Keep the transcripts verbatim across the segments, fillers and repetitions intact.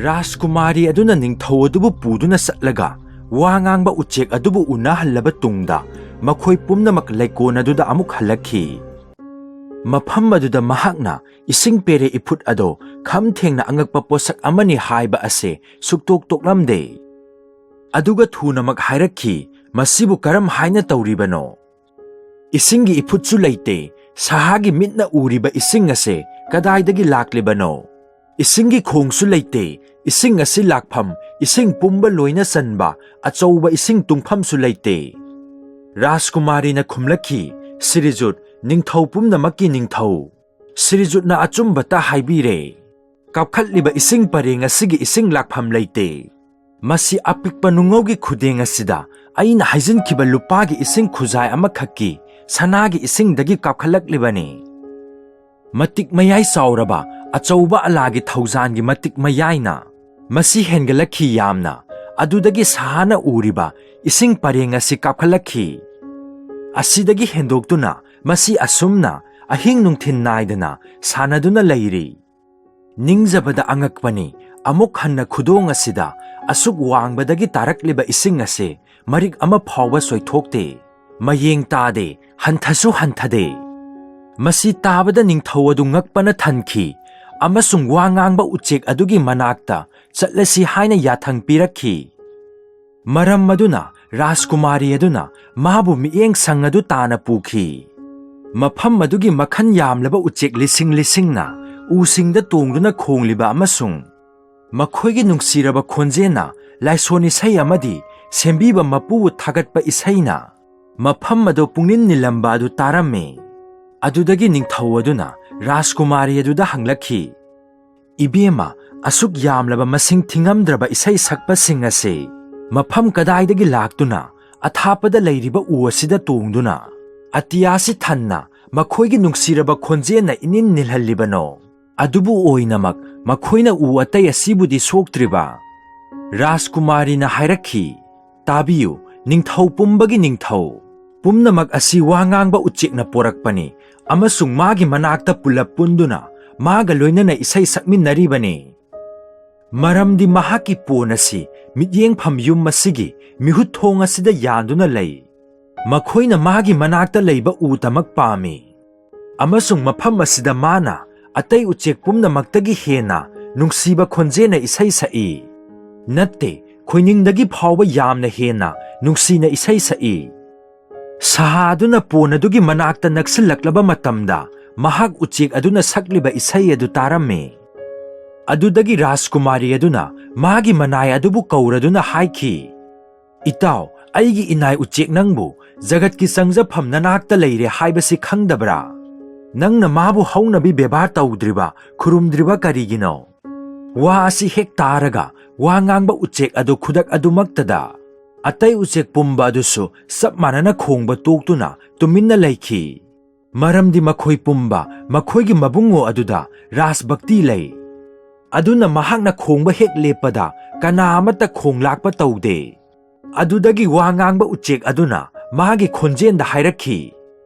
ꯔꯥꯖꯀꯨꯃꯥꯔꯤ ꯑꯗꯨꯅ ꯅꯤꯡꯊꯧ ꯑꯗꯨꯕꯨ ꯄꯨꯗꯨꯅ ꯆꯠꯂꯒ ꯋꯥ ꯉꯥꯡꯕ ꯎꯆꯦꯛ ꯑꯗꯨꯕꯨ ꯎꯅꯍꯜꯂꯕ ꯇꯨꯡꯗ, ꯃꯈꯣꯏ ꯄꯨꯝꯅꯃꯛ ꯂꯩꯀꯣꯜ ꯑꯗꯨꯗ ꯑꯃꯨꯛ ꯍꯜꯂꯛꯈꯤ꯫ ꯃꯐꯝ ꯑꯗꯨꯗ ꯃꯍꯥꯛꯅ ꯏꯁꯤꯡ ꯄꯦꯔꯦ ꯏꯐꯨꯠ ꯑꯗꯣ ꯈꯝ ꯊꯦꯡꯅ ꯑꯉꯛꯄ ꯄꯣꯠꯁꯛ ꯑꯃꯅꯤ ꯍꯥꯏꯕ ꯑꯁꯦ ꯁꯨꯛꯇꯣꯛ ꯇꯣꯛꯂꯝꯗꯦ꯫ ꯑꯗꯨꯒ ꯊꯨꯅꯃꯛ ꯍꯥꯏꯔꯛꯈꯤ, "ꯃꯁꯤꯕꯨ ꯀꯔꯝ ꯍꯥꯏꯅ ꯇꯧꯔꯤꯕꯅꯣ? ꯏꯁꯤꯡꯒꯤ ꯏꯐꯨꯠꯁꯨ ꯂꯩꯇꯦ, ꯁꯍꯥꯒꯤ ꯃꯤꯠꯅ ꯎꯔꯤꯕ ꯏꯁꯤꯡ ꯑꯁꯦ ꯀꯗꯥꯏꯗꯒꯤ ꯂꯥꯛꯂꯤꯕꯅꯣ? ꯏꯁꯤꯡꯒꯤ ꯈꯣꯡꯁꯨ ꯂꯩꯇꯦ, ꯏꯁꯤꯡ ꯑꯁꯤ ꯂꯥꯛꯐꯝ, ꯏꯁꯤꯡ ꯄꯨꯝꯕ ꯂꯣꯏꯅ ꯆꯟꯕ ꯑꯆꯧꯕ ꯏꯁꯤꯡ ꯇꯨꯡꯐꯝꯁꯨ ꯂꯩꯇꯦ"꯫ ꯔꯥꯖꯀꯨꯃꯥꯔꯤꯅ ꯈꯨꯝꯂꯛꯈꯤ, "ꯁꯤꯔꯤꯖꯨꯠ, ꯅꯤꯡꯊꯧ ꯄꯨꯝꯅꯃꯛꯀꯤ ꯅꯤꯡꯊꯧ, ꯁꯤꯔꯤꯖꯨꯠꯅ ꯑꯆꯨꯝꯕꯇ ꯍꯥꯏꯕꯤꯔꯦ꯫ ꯀꯥꯞꯈꯠꯂꯤꯕ ꯏꯁꯤꯡ ꯄꯔꯦꯡ ꯑꯁꯤꯒꯤ ꯏꯁꯤꯡ ꯂꯥꯛꯐꯝ ꯂꯩꯇꯦ꯫ ꯃꯁꯤ ꯑꯄꯤꯛꯄ ꯅꯨꯡꯉꯧꯒꯤ ꯈꯨꯗꯦꯡ ꯑꯁꯤꯗ ꯑꯩꯅ ꯍꯩꯖꯤꯟꯈꯤꯕ ꯂꯨꯄꯥꯒꯤ ꯏꯁꯤꯡ ꯈꯨꯖꯥꯏ ꯑꯃꯈꯛꯀꯤ ꯁꯅꯥꯒꯤ ꯏꯁꯤꯡꯗꯒꯤ ꯀꯥꯞꯈꯠꯂꯛꯂꯤꯕꯅꯤ꯫ ꯃꯇꯤꯛ ꯃꯌꯥꯏ ꯆꯥꯎꯔꯕ ꯑꯆꯧꯕ ꯑꯂꯥꯒꯤ ꯊꯧꯖꯥꯟꯒꯤ ꯃꯇꯤꯛ ꯃꯌꯥꯏꯅ ꯃꯁꯤ ꯍꯦꯟꯒꯠꯂꯛꯈꯤ ꯌꯥꯝꯅ꯫ ꯑꯗꯨꯗꯒꯤ ꯁꯍꯥꯅ ꯎꯔꯤꯕ ꯏꯁꯤꯡ ꯄꯔꯦꯡ ꯑꯁꯤ ꯀꯥꯞꯈꯠꯂꯛꯈꯤ꯫ ꯑꯁꯤꯗꯒꯤ ꯍꯦꯟꯗꯣꯛꯇꯨꯅ ꯃꯁꯤ ꯑꯁꯨꯝꯅ ꯑꯍꯤꯡ ꯅꯨꯡꯊꯤꯜ ꯅꯥꯏꯗꯅ ꯁꯥꯟꯅꯗꯨꯅ ꯂꯩꯔꯤ꯫ ꯅꯤꯡꯖꯕꯗ ꯑꯉꯛꯄꯅꯤ, ꯑꯃꯨꯛ ꯍꯟꯅ ꯈꯨꯗꯣꯡ ꯑꯁꯤꯗ ꯑꯁꯨꯛ ꯋꯥꯡꯕꯗꯒꯤ ꯇꯥꯔꯛꯂꯤꯕ ꯏꯁꯤꯡ ꯑꯁꯤ ꯃꯔꯤꯛ ꯑꯃ ꯐꯥꯎꯕ ꯁꯣꯏꯊꯣꯛꯇꯦ, ꯃꯌꯦꯡ ꯇꯥꯗꯦ, ꯍꯟꯊꯁꯨ ꯍꯟꯊꯗꯦ"꯫ ꯃꯁꯤ ꯇꯥꯕꯗ ꯅꯤꯡꯊꯧ ꯑꯗꯨ ꯉꯛꯄꯅ ꯊꯟꯈꯤ ꯑꯃꯁꯨꯡ ꯋꯥ ꯉꯥꯡꯕ ꯎꯆꯦꯛ ꯑꯗꯨꯒꯤ ꯃꯅꯥꯛꯇ ꯆꯠꯂꯁꯤ ꯍꯥꯏꯅ ꯌꯥꯊꯪ ꯄꯤꯔꯛꯈꯤ꯫ ꯃꯔꯝ ꯑꯗꯨꯅ ꯔꯥꯖꯀꯨꯃꯥꯔꯤ ꯑꯗꯨꯅ ꯃꯥꯕꯨ ꯃꯤꯠꯌꯦꯡ ꯁꯪ ꯑꯗꯨ ꯇꯥꯅ ꯄꯨꯈꯤ꯫ ꯃꯐꯝ ꯑꯗꯨꯒꯤ ꯃꯈꯜ ꯌꯥꯝꯂꯕ ꯎꯆꯦꯛ ꯂꯤꯁꯤꯡ ꯂꯤꯁꯤꯡꯅ ꯎꯁꯤꯡꯗ ꯇꯣꯡꯗꯨꯅ ꯈꯣꯡꯂꯤꯕ ꯑꯃꯁꯨꯡ ꯃꯈꯣꯏꯒꯤ ꯅꯨꯡꯁꯤꯔꯕ ꯈꯣꯟꯖꯦꯜꯅ ꯂꯥꯏꯁꯣꯟ ꯏꯁꯩ ꯑꯃꯗꯤ ꯁꯦꯝꯕꯤꯕ ꯃꯄꯨꯕꯨ ꯊꯥꯒꯠꯄ ꯏꯁꯩꯅ ꯃꯐꯝ ꯑꯗꯨ ꯄꯨꯡꯅꯤꯜ ꯅꯤꯜꯂꯝꯕ ꯑꯗꯨ ꯇꯥꯔꯝꯃꯤ꯫ ꯑꯗꯨꯗꯒꯤ ꯅꯤꯡꯊꯧ ꯑꯗꯨꯅ ꯔꯥꯖꯀꯨꯃꯥꯔꯤ ꯑꯗꯨꯗ ꯍꯪꯂꯛꯈꯤ, "ꯏꯕꯦꯝꯃ, ꯑꯁꯨꯛ ꯌꯥꯝꯂꯕ ꯃꯁꯤꯡ ꯊꯤꯉꯝꯗ꯭ꯔꯕ ꯏꯁꯩ ꯁꯛꯄꯁꯤꯡ ꯑꯁꯤ ꯃꯐꯝ ꯀꯗꯥꯏꯗꯒꯤ ꯂꯥꯛꯇꯨꯅ ꯑꯊꯥꯞꯄꯗ ꯂꯩꯔꯤꯕ ꯎ ꯑꯁꯤꯗ ꯇꯣꯡꯗꯨꯅ ꯑꯇꯤꯌꯥꯁꯤ ꯊꯟꯅ ꯃꯈꯣꯏꯒꯤ ꯅꯨꯡꯁꯤꯔꯕ ꯈꯣꯟꯖꯦꯜꯅ ꯏꯅꯤꯟ ꯅꯤꯜꯍꯜꯂꯤꯕꯅꯣ? ꯑꯗꯨꯕꯨ ꯑꯣꯏꯅꯃꯛ ꯃꯈꯣꯏꯅ ꯎ ꯑꯇꯩ ꯑꯁꯤꯕꯨꯗꯤ ꯁꯣꯛꯇ꯭ꯔꯤꯕ?" ꯔꯥꯖꯀꯨꯃꯥꯔꯤꯅ ꯍꯥꯏꯔꯛꯈꯤ, "ꯇꯥꯕꯤꯌꯨ, ꯅꯤꯡꯊꯧ ꯄꯨꯝꯕꯒꯤ ꯅꯤꯡꯊꯧ, ꯄꯨꯝꯅꯃꯛ ꯑꯁꯤ ꯋꯥ ꯉꯥꯡꯕ ꯎꯆꯦꯛꯅ ꯄꯣꯔꯛꯄꯅꯤ ꯑꯃꯁꯨꯡ ꯃꯥꯒꯤ ꯃꯅꯥꯛꯇ ꯄꯨꯂꯞ ꯄꯨꯟꯗꯨꯅ ꯃꯥꯒ ꯂꯣꯏꯅꯅ ꯏꯁꯩ ꯁꯛꯃꯤꯟꯅꯔꯤꯕꯅꯤ꯫ ꯃꯔꯝꯗꯤ ꯃꯍꯥꯛꯀꯤ ꯄꯣꯟ ꯑꯁꯤ ꯃꯤꯠꯌꯦꯡꯐꯝ ꯌꯨꯝ ꯑꯁꯤꯒꯤ ꯃꯤꯍꯨꯠ ꯊꯣꯡ ꯑꯁꯤꯗ ꯌꯥꯟꯗꯨꯅ ꯂꯩ꯫ ꯃꯈꯣꯏꯅ ꯃꯥꯒꯤ ꯃꯅꯥꯛꯇ ꯂꯩꯕ ꯎꯇꯃꯛ ꯄꯥꯝꯃꯤ, ꯑꯃꯁꯨꯡ ꯃꯐꯝ ꯑꯁꯤꯗ ꯃꯥꯅ ꯑꯇꯩ ꯎꯆꯦꯛ ꯄꯨꯝꯅꯃꯛꯇꯒꯤ ꯍꯦꯟꯅ ꯅꯨꯡꯁꯤꯕ ꯈꯣꯟꯖꯦꯜꯅ ꯏꯁꯩ ꯁꯛꯏ꯫ ꯅꯠꯇꯦ, ꯈꯣꯏꯅꯤꯡꯗꯒꯤ ꯐꯥꯎꯕ ꯌꯥꯝꯅ ꯍꯦꯟꯅ ꯅꯨꯡꯁꯤꯅ ꯏꯁꯩ ꯁꯛꯏ꯫ ꯁꯥꯍꯥ ꯑꯗꯨꯅ ꯄꯣꯟ ꯑꯗꯨꯒꯤ ꯃꯅꯥꯛꯇ ꯅꯛꯁꯤꯜꯂꯛꯂꯕ ꯃꯇꯝꯗ, ꯃꯍꯥꯛ ꯎꯆꯦꯛ ꯑꯗꯨꯅ ꯁꯛꯂꯤꯕ ꯏꯁꯩ ꯑꯗꯨ ꯇꯥꯔꯝꯃꯤ꯫ ꯑꯗꯨꯗꯒꯤ ꯔꯥꯖꯀꯨꯃꯥꯔꯤ ꯑꯗꯨꯅ ꯃꯥꯒꯤ ꯃꯅꯥꯏ ꯑꯗꯨꯕꯨ ꯀꯧꯔꯗꯨꯅ ꯍꯥꯏꯈꯤ, "ꯏꯇꯥꯎ, ꯑꯩꯒꯤ ꯏꯅꯥꯏ ꯎꯆꯦꯛ, ꯅꯪꯕꯨ ꯖꯒꯠꯀꯤ ꯆꯪꯖꯐꯝ ꯅꯅꯥꯛꯇ ꯂꯩꯔꯦ ꯍꯥꯏꯕꯁꯤ ꯈꯪꯗꯕ꯭ꯔꯥ? ꯅꯪꯅ ꯃꯥꯕꯨ ꯍꯧꯅꯕꯤ ꯕꯦꯕꯥꯔ ꯇꯧꯗ꯭ꯔꯤꯕ, ꯈꯨꯔꯨꯝꯗ꯭ꯔꯤꯕ ꯀꯔꯤꯒꯤꯅꯣ?" ꯋꯥ ꯑꯁꯤ ꯍꯦꯛ ꯇꯥꯔꯒ, ꯋꯥ ꯉꯥꯡꯕ ꯎꯆꯦꯛ ꯑꯗꯨ ꯈꯨꯗꯛ ꯑꯗꯨꯃꯛꯇꯗ, ꯑꯇꯩ ꯎꯆꯦꯛ ꯄꯨꯝꯕ ꯑꯗꯨꯁꯨ ꯆꯞ ꯃꯥꯟꯅꯅ ꯈꯣꯡꯕ ꯇꯣꯛꯇꯨꯅ ꯇꯨꯃꯤꯟꯅ ꯂꯩꯈꯤ꯫ ꯃꯔꯝꯗꯤ ꯃꯈꯣꯏ ꯄꯨꯝꯕ ꯃꯈꯣꯏꯒꯤ ꯃꯕꯨꯡꯉꯣ ꯑꯗꯨꯗ ꯔꯥꯖꯚꯛꯇꯤ ꯂꯩ꯫ ꯑꯗꯨꯅ ꯃꯍꯥꯛꯅ ꯈꯣꯡꯕ ꯍꯦꯛ ꯂꯦꯞꯄꯗ, ꯀꯅꯥ ꯑꯃꯠꯇ ꯈꯣꯡ ꯂꯥꯛꯄ ꯇꯧꯗꯦ꯫ ꯑꯗꯨꯗꯒꯤ ꯋꯥ ꯉꯥꯡꯕ ꯎꯆꯦꯛ ꯑꯗꯨꯅ ꯃꯥꯒꯤ ꯈꯣꯟꯖꯦꯜꯗ ꯍꯥꯏꯔꯛꯈꯤ,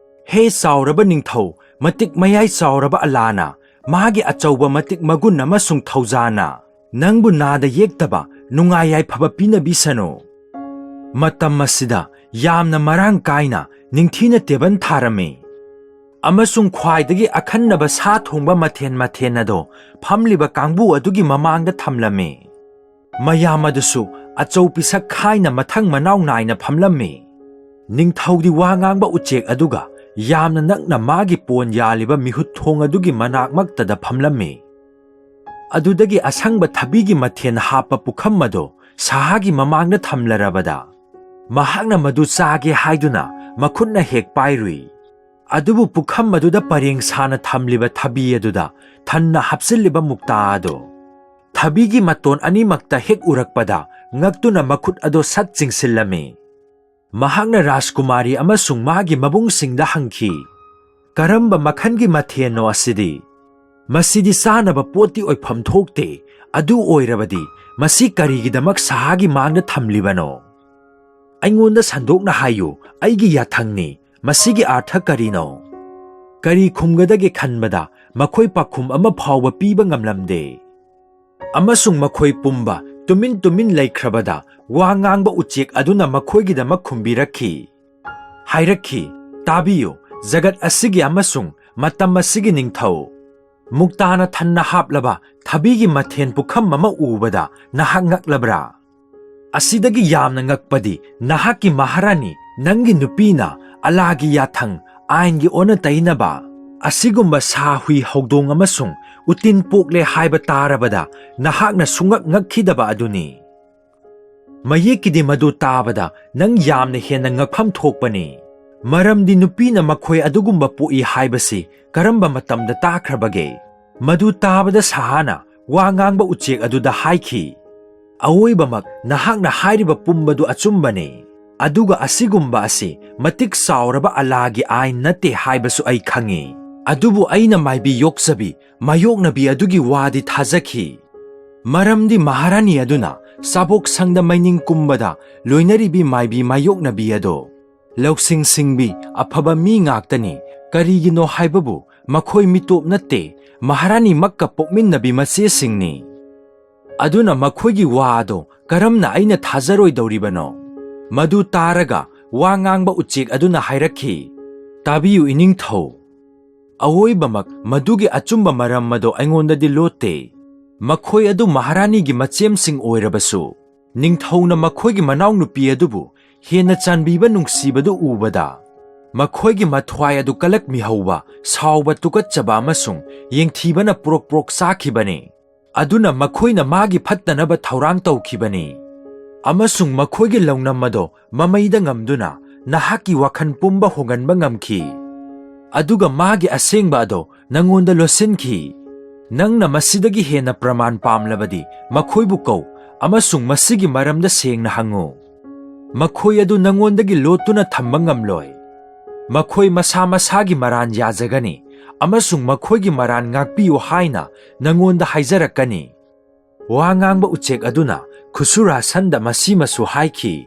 "ꯍꯦ ꯆꯥꯎꯔꯕ ꯅꯤꯡꯊꯧ, ꯃꯇꯤꯛ ꯃꯌꯥꯏ ꯆꯥꯎꯔꯕ ꯑꯂꯥꯅ, ꯃꯥꯒꯤ ꯑꯆꯧꯕ ꯃꯇꯤꯛ ꯃꯒꯨꯟ ꯑꯃꯁꯨꯡ ꯊꯧꯖꯥꯅ ꯅꯪꯕꯨ ꯅꯥꯗ ꯌꯦꯛꯇꯕ ꯅꯨꯡꯉꯥꯏ ꯌꯥꯏꯐꯕ ꯄꯤꯅꯕꯤꯁꯅꯨ!" ꯃꯇꯝ ꯑꯁꯤꯗ ꯌꯥꯝꯅ ꯃꯔꯥꯡ ꯀꯥꯏꯅ ꯅꯤꯡꯊꯤꯅ ꯇꯦꯕꯜ ꯊꯥꯔꯝꯃꯤ, ꯑꯃꯁꯨꯡ ꯈ꯭ꯋꯥꯏꯗꯒꯤ ꯑꯈꯟꯅꯕ ꯁꯥ ꯊꯣꯡꯕ ꯃꯊꯦꯜ ꯃꯊꯦꯜ ꯑꯗꯣ ꯐꯝꯂꯤꯕ ꯀꯥꯡꯕꯨ ꯑꯗꯨꯒꯤ ꯃꯃꯥꯡꯗ ꯊꯝꯂꯝꯃꯤ꯫ ꯃꯌꯥꯝ ꯑꯗꯨꯁꯨ ꯑꯆꯧ ꯄꯤꯁꯛ ꯈꯥꯏꯅ ꯃꯊꯪ ꯃꯅꯥꯎ ꯅꯥꯏꯅ ꯐꯝꯂꯝꯃꯤ꯫ ꯅꯤꯡꯊꯧꯗꯤ ꯋꯥ ꯉꯥꯡꯕ ꯎꯆꯦꯛ ꯑꯗꯨꯒ ꯌꯥꯝꯅ ꯅꯛꯅ ꯃꯥꯒꯤ ꯄꯣꯟ ꯌꯥꯜꯂꯤꯕ ꯃꯤꯍꯨꯠ ꯊꯣꯡ ꯑꯗꯨꯒꯤ ꯃꯅꯥꯛꯃꯛꯇꯗ ꯐꯝꯂꯝꯃꯤ꯫ ꯑꯗꯨꯗꯒꯤ ꯑꯁꯪꯕ ꯊꯕꯤꯒꯤ ꯃꯊꯦꯜ ꯍꯥꯞꯄ ꯄꯨꯈꯝ ꯑꯗꯨ ꯁꯥꯍꯥꯒꯤ ꯃꯃꯥꯡꯗ ꯊꯝꯂꯔꯕꯗ, ꯃꯍꯥꯛꯅ ꯃꯗꯨ ꯆꯥꯒꯦ ꯍꯥꯏꯗꯨꯅ ꯃꯈꯨꯠꯅ ꯍꯦꯛ ꯄꯥꯏꯔꯨꯏ꯫ ꯑꯗꯨꯕꯨ ꯄꯨꯈꯝ ꯑꯗꯨꯗ ꯄꯔꯦꯡ ꯁꯥꯅ ꯊꯝꯂꯤꯕ ꯊꯕꯤ ꯑꯗꯨꯗ ꯊꯟꯅ ꯍꯥꯞꯆꯤꯜꯂꯤꯕ ꯃꯨꯛꯇꯥ ꯑꯗꯨ ꯊꯕꯤꯒꯤ ꯃꯇꯣꯟ ꯑꯅꯤꯃꯛꯇ ꯍꯦꯛ ꯎꯔꯛꯄꯗ, ꯉꯛꯇꯨꯅ ꯃꯈꯨꯠ ꯑꯗꯨ ꯁꯠ ꯆꯤꯡꯁꯤꯜꯂꯝꯃꯤ꯫ ꯃꯍꯥꯛꯅ ꯔꯥꯖꯀꯨꯃꯥꯔꯤ ꯑꯃꯁꯨꯡ ꯃꯥꯒꯤ ꯃꯕꯨꯡꯁꯤꯡꯗ ꯍꯪꯈꯤ, "ꯀꯔꯝꯕ ꯃꯈꯜꯒꯤ ꯃꯊꯦꯜꯅꯣ ꯑꯁꯤꯗꯤ? ꯃꯁꯤꯗꯤ ꯆꯥꯅꯕ ꯄꯣꯠꯇꯤ ꯑꯣꯏꯐꯝ ꯊꯣꯛꯇꯦ꯫ ꯑꯗꯨ ꯑꯣꯏꯔꯕꯗꯤ ꯃꯁꯤ ꯀꯔꯤꯒꯤꯗꯃꯛ ꯁꯥꯍꯥꯒꯤ ꯃꯥꯡꯗ ꯊꯝꯂꯤꯕꯅꯣ? ꯑꯩꯉꯣꯟꯗ ꯁꯟꯗꯣꯛꯅ ꯍꯥꯏꯌꯨ, ꯑꯩꯒꯤ ꯌꯥꯊꯪꯅꯤ꯫ ꯃꯁꯤꯒꯤ ꯑꯥꯔꯊ ꯀꯔꯤꯅꯣ?" ꯀꯔꯤ ꯈꯨꯝꯒꯗꯒꯦ ꯈꯟꯕꯗ ꯃꯈꯣꯏ ꯄꯥꯎꯈꯨꯝ ꯑꯃ ꯐꯥꯎꯕ ꯄꯤꯕ ꯉꯝꯂꯝꯗꯦ꯫ ꯑꯃꯁꯨꯡ ꯃꯈꯣꯏ ꯄꯨꯝꯕ ꯇꯨꯃꯤꯟ ꯇꯨꯃꯤꯟ ꯂꯩꯈ꯭ꯔꯕꯗ, ꯋꯥ ꯉꯥꯡꯕ ꯎꯆꯦꯛ ꯑꯗꯨꯅ ꯃꯈꯣꯏꯒꯤꯗꯃꯛ ꯈꯨꯝꯕꯤꯔꯛꯈꯤ꯫ ꯍꯥꯏꯔꯛꯈꯤ, "ꯇꯥꯕꯤꯌꯨ, ꯖꯒꯠ ꯑꯁꯤꯒꯤ ꯑꯃꯁꯨꯡ ꯃꯇꯝ ꯑꯁꯤꯒꯤ ꯅꯤꯡꯊꯧ꯫ ꯃꯨꯛꯇꯥꯅ ꯊꯟꯅ ꯍꯥꯞꯂꯕ ꯊꯕꯤꯒꯤ ꯃꯊꯦꯜ ꯄꯨꯈꯝ ꯑꯃ ꯎꯕꯗ ꯅꯍꯥꯛ ꯉꯛꯂꯕ꯭ꯔꯥ? ꯑꯁꯤꯗꯒꯤ ꯌꯥꯝꯅ ꯉꯛꯄꯗꯤ ꯅꯍꯥꯛꯀꯤ ꯃꯍꯥꯔꯥꯅꯤ, ꯅꯪꯒꯤ ꯅꯨꯄꯤꯅ ꯑꯂꯥꯒꯤ ꯌꯥꯊꯪ, ꯑꯥꯏꯟꯒꯤ ꯑꯣꯟꯅ ꯇꯩꯅꯕ, ꯑꯁꯤꯒꯨꯝꯕ ꯁꯥ ꯍꯨꯏ ꯍꯧꯗꯣꯡ ꯑꯃꯁꯨꯡ ꯎꯇꯤꯟ ꯄꯣꯛꯂꯦ ꯍꯥꯏꯕ ꯇꯥꯔꯕꯗ ꯅꯍꯥꯛꯅ ꯁꯨꯡꯉꯛ ꯉꯛꯈꯤꯗꯕ ꯑꯗꯨꯅꯤ꯫ ꯃꯌꯦꯛꯀꯤꯗꯤ ꯃꯗꯨ ꯇꯥꯕꯗ ꯅꯪ ꯌꯥꯝꯅ ꯍꯦꯟꯅ ꯉꯛꯐꯝ ꯊꯣꯛꯄꯅꯤ, ꯃꯔꯝꯗꯤ ꯅꯨꯄꯤꯅ ꯃꯈꯣꯏ ꯑꯗꯨꯒꯨꯝꯕ ꯄꯣꯛꯏ ꯍꯥꯏꯕꯁꯤ ꯀꯔꯝꯕ ꯃꯇꯝꯗ ꯇꯥꯈ꯭ꯔꯕꯒꯦ?" ꯃꯗꯨ ꯇꯥꯕꯗ ꯁꯥꯍꯥꯅ ꯋꯥ ꯉꯥꯡꯕ ꯎꯆꯦꯛ ꯑꯗꯨꯗ ꯍꯥꯏꯈꯤ, "ꯑꯋꯣꯏꯕꯃꯛ ꯅꯍꯥꯛꯅ ꯍꯥꯏꯔꯤꯕ ꯄꯨꯝꯕꯗꯨ ꯑꯆꯨꯝꯕꯅꯤ, ꯑꯗꯨꯒ ꯑꯁꯤꯒꯨꯝꯕ ꯑꯁꯤ ꯃꯇꯤꯛ ꯆꯥꯎꯔꯕ ꯑꯂꯥꯒꯤ ꯑꯥꯏꯟ ꯅꯠꯇꯦ ꯍꯥꯏꯕꯁꯨ ꯑꯩ ꯈꯪꯏ꯫ ꯑꯗꯨꯕꯨ ꯑꯩꯅ ꯃꯥꯏꯕꯤ ꯌꯣꯛꯆꯕꯤ ꯃꯥꯌꯣꯛꯅꯕꯤ ꯑꯗꯨꯒꯤ ꯋꯥꯗꯤ ꯊꯥꯖꯈꯤ, ꯃꯔꯝꯗꯤ ꯃꯍꯥꯔꯥꯅꯤ ꯑꯗꯨꯅ ꯆꯥꯕꯣꯛ ꯁꯪꯗ ꯃꯩꯅꯤꯡ ꯀꯨꯝꯕꯗ ꯂꯣꯏꯅꯔꯤꯕꯤ ꯃꯥꯏꯕꯤ ꯃꯥꯌꯣꯛꯅꯕꯤ ꯑꯗꯣ ꯂꯧꯁꯤꯡ ꯁꯤꯡꯕꯤ ꯑꯐꯕ ꯃꯤ ꯉꯥꯛꯇꯅꯤ꯫ ꯀꯔꯤꯒꯤꯅꯣ ꯍꯥꯏꯕꯕꯨ ꯃꯈꯣꯏ ꯃꯤꯇꯣꯞ ꯅꯠꯇꯦ, ꯃꯍꯥꯔꯥꯅꯤꯃꯛꯀ ꯄꯣꯛꯃꯤꯟꯅꯕꯤ ꯃꯆꯦꯁꯤꯡꯅꯤ꯫ ꯑꯗꯨꯅ ꯃꯈꯣꯏꯒꯤ ꯋꯥ ꯑꯗꯣ ꯀꯔꯝꯅ ꯑꯩꯅ ꯊꯥꯖꯔꯣꯏꯗꯧꯔꯤꯕꯅꯣ?" ꯃꯗꯨ ꯇꯥꯔꯒ ꯋꯥ ꯉꯥꯡꯕ ꯎꯆꯦꯛ ꯑꯗꯨꯅ ꯍꯥꯏꯔꯛꯈꯤ, "ꯇꯥꯕꯤꯌꯨ, ꯏꯅꯤꯡꯊꯧ꯫ ꯑꯋꯣꯏꯕꯃꯛ ꯃꯗꯨꯒꯤ ꯑꯆꯨꯝꯕ ꯃꯔꯝ ꯑꯗꯣ ꯑꯩꯉꯣꯟꯗꯗꯤ ꯂꯣꯠꯇꯦ꯫ ꯃꯈꯣꯏ ꯑꯗꯨ ꯃꯍꯥꯔꯥꯅꯤꯒꯤ ꯃꯆꯦꯝꯁꯤꯡ ꯑꯣꯏꯔꯕꯁꯨ, ꯅꯤꯡꯊꯧꯅ ꯃꯈꯣꯏꯒꯤ ꯃꯅꯥꯎꯅꯨꯄꯤ ꯑꯗꯨꯕꯨ ꯍꯦꯟꯅ ꯆꯥꯟꯕꯤꯕ ꯅꯨꯡꯁꯤꯕꯗꯨ ꯎꯕꯗ, ꯃꯈꯣꯏꯒꯤ ꯃꯊ꯭ꯋꯥꯏ ꯑꯗꯨ ꯀꯂꯛꯃꯤꯍꯧꯕ, ꯁꯥꯎꯕ, ꯇꯨꯀꯠꯆꯕ ꯑꯃꯁꯨꯡ ꯌꯦꯡꯊꯤꯕꯅ ꯄ꯭ꯔꯣꯛ ꯄ꯭ꯔꯣꯛ ꯆꯥꯈꯤꯕꯅꯤ꯫ ꯑꯗꯨꯅ ꯃꯈꯣꯏꯅ ꯃꯥꯒꯤ ꯐꯠꯇꯅꯕ ꯊꯧꯔꯥꯡ ꯇꯧꯈꯤꯕꯅꯤ, ꯑꯃꯁꯨꯡ ꯃꯈꯣꯏꯒꯤ ꯂꯧꯅꯝ ꯑꯗꯣ ꯃꯃꯩꯗ ꯉꯝꯗꯨꯅ ꯅꯍꯥꯛꯀꯤ ꯋꯥꯈꯜ ꯄꯨꯝꯕ ꯍꯣꯡꯍꯟꯕ ꯉꯝꯈꯤ꯫ ꯑꯗꯨꯒ ꯃꯥꯒꯤ ꯑꯁꯦꯡꯕ ꯑꯗꯣ ꯅꯪꯉꯣꯟꯗ ꯂꯣꯠꯁꯤꯟꯈꯤ꯫ ꯅꯪꯅ ꯃꯁꯤꯗꯒꯤ ꯍꯦꯟꯅ ꯄ꯭ꯔꯃꯥꯟ ꯄꯥꯝꯂꯕꯗꯤ ꯃꯈꯣꯏꯕꯨ ꯀꯧ ꯑꯃꯁꯨꯡ ꯃꯁꯤꯒꯤ ꯃꯔꯝꯗ ꯁꯦꯡꯅ ꯍꯪꯉꯨ꯫ ꯃꯈꯣꯏ ꯑꯗꯨ ꯅꯪꯉꯣꯟꯗꯒꯤ ꯂꯣꯠꯇꯨꯅ ꯊꯝꯕ ꯉꯝꯂꯣꯏ꯫ ꯃꯈꯣꯏ ꯃꯁꯥ ꯃꯁꯥꯒꯤ ꯃꯔꯥꯟ ꯌꯥꯖꯒꯅꯤ ꯑꯃꯁꯨꯡ ꯃꯈꯣꯏꯒꯤ ꯃꯔꯥꯟ ꯉꯥꯛꯄꯤꯌꯨ ꯍꯥꯏꯅ ꯅꯪꯉꯣꯟꯗ ꯍꯥꯏꯖꯔꯛꯀꯅꯤ"꯫ ꯋꯥ ꯉꯥꯡꯕ ꯎꯆꯦꯛ ꯑꯗꯨꯅ ꯈꯨꯁꯨꯔꯥꯁꯟꯗ ꯃꯁꯤꯃꯁꯨ ꯍꯥꯏꯈꯤ,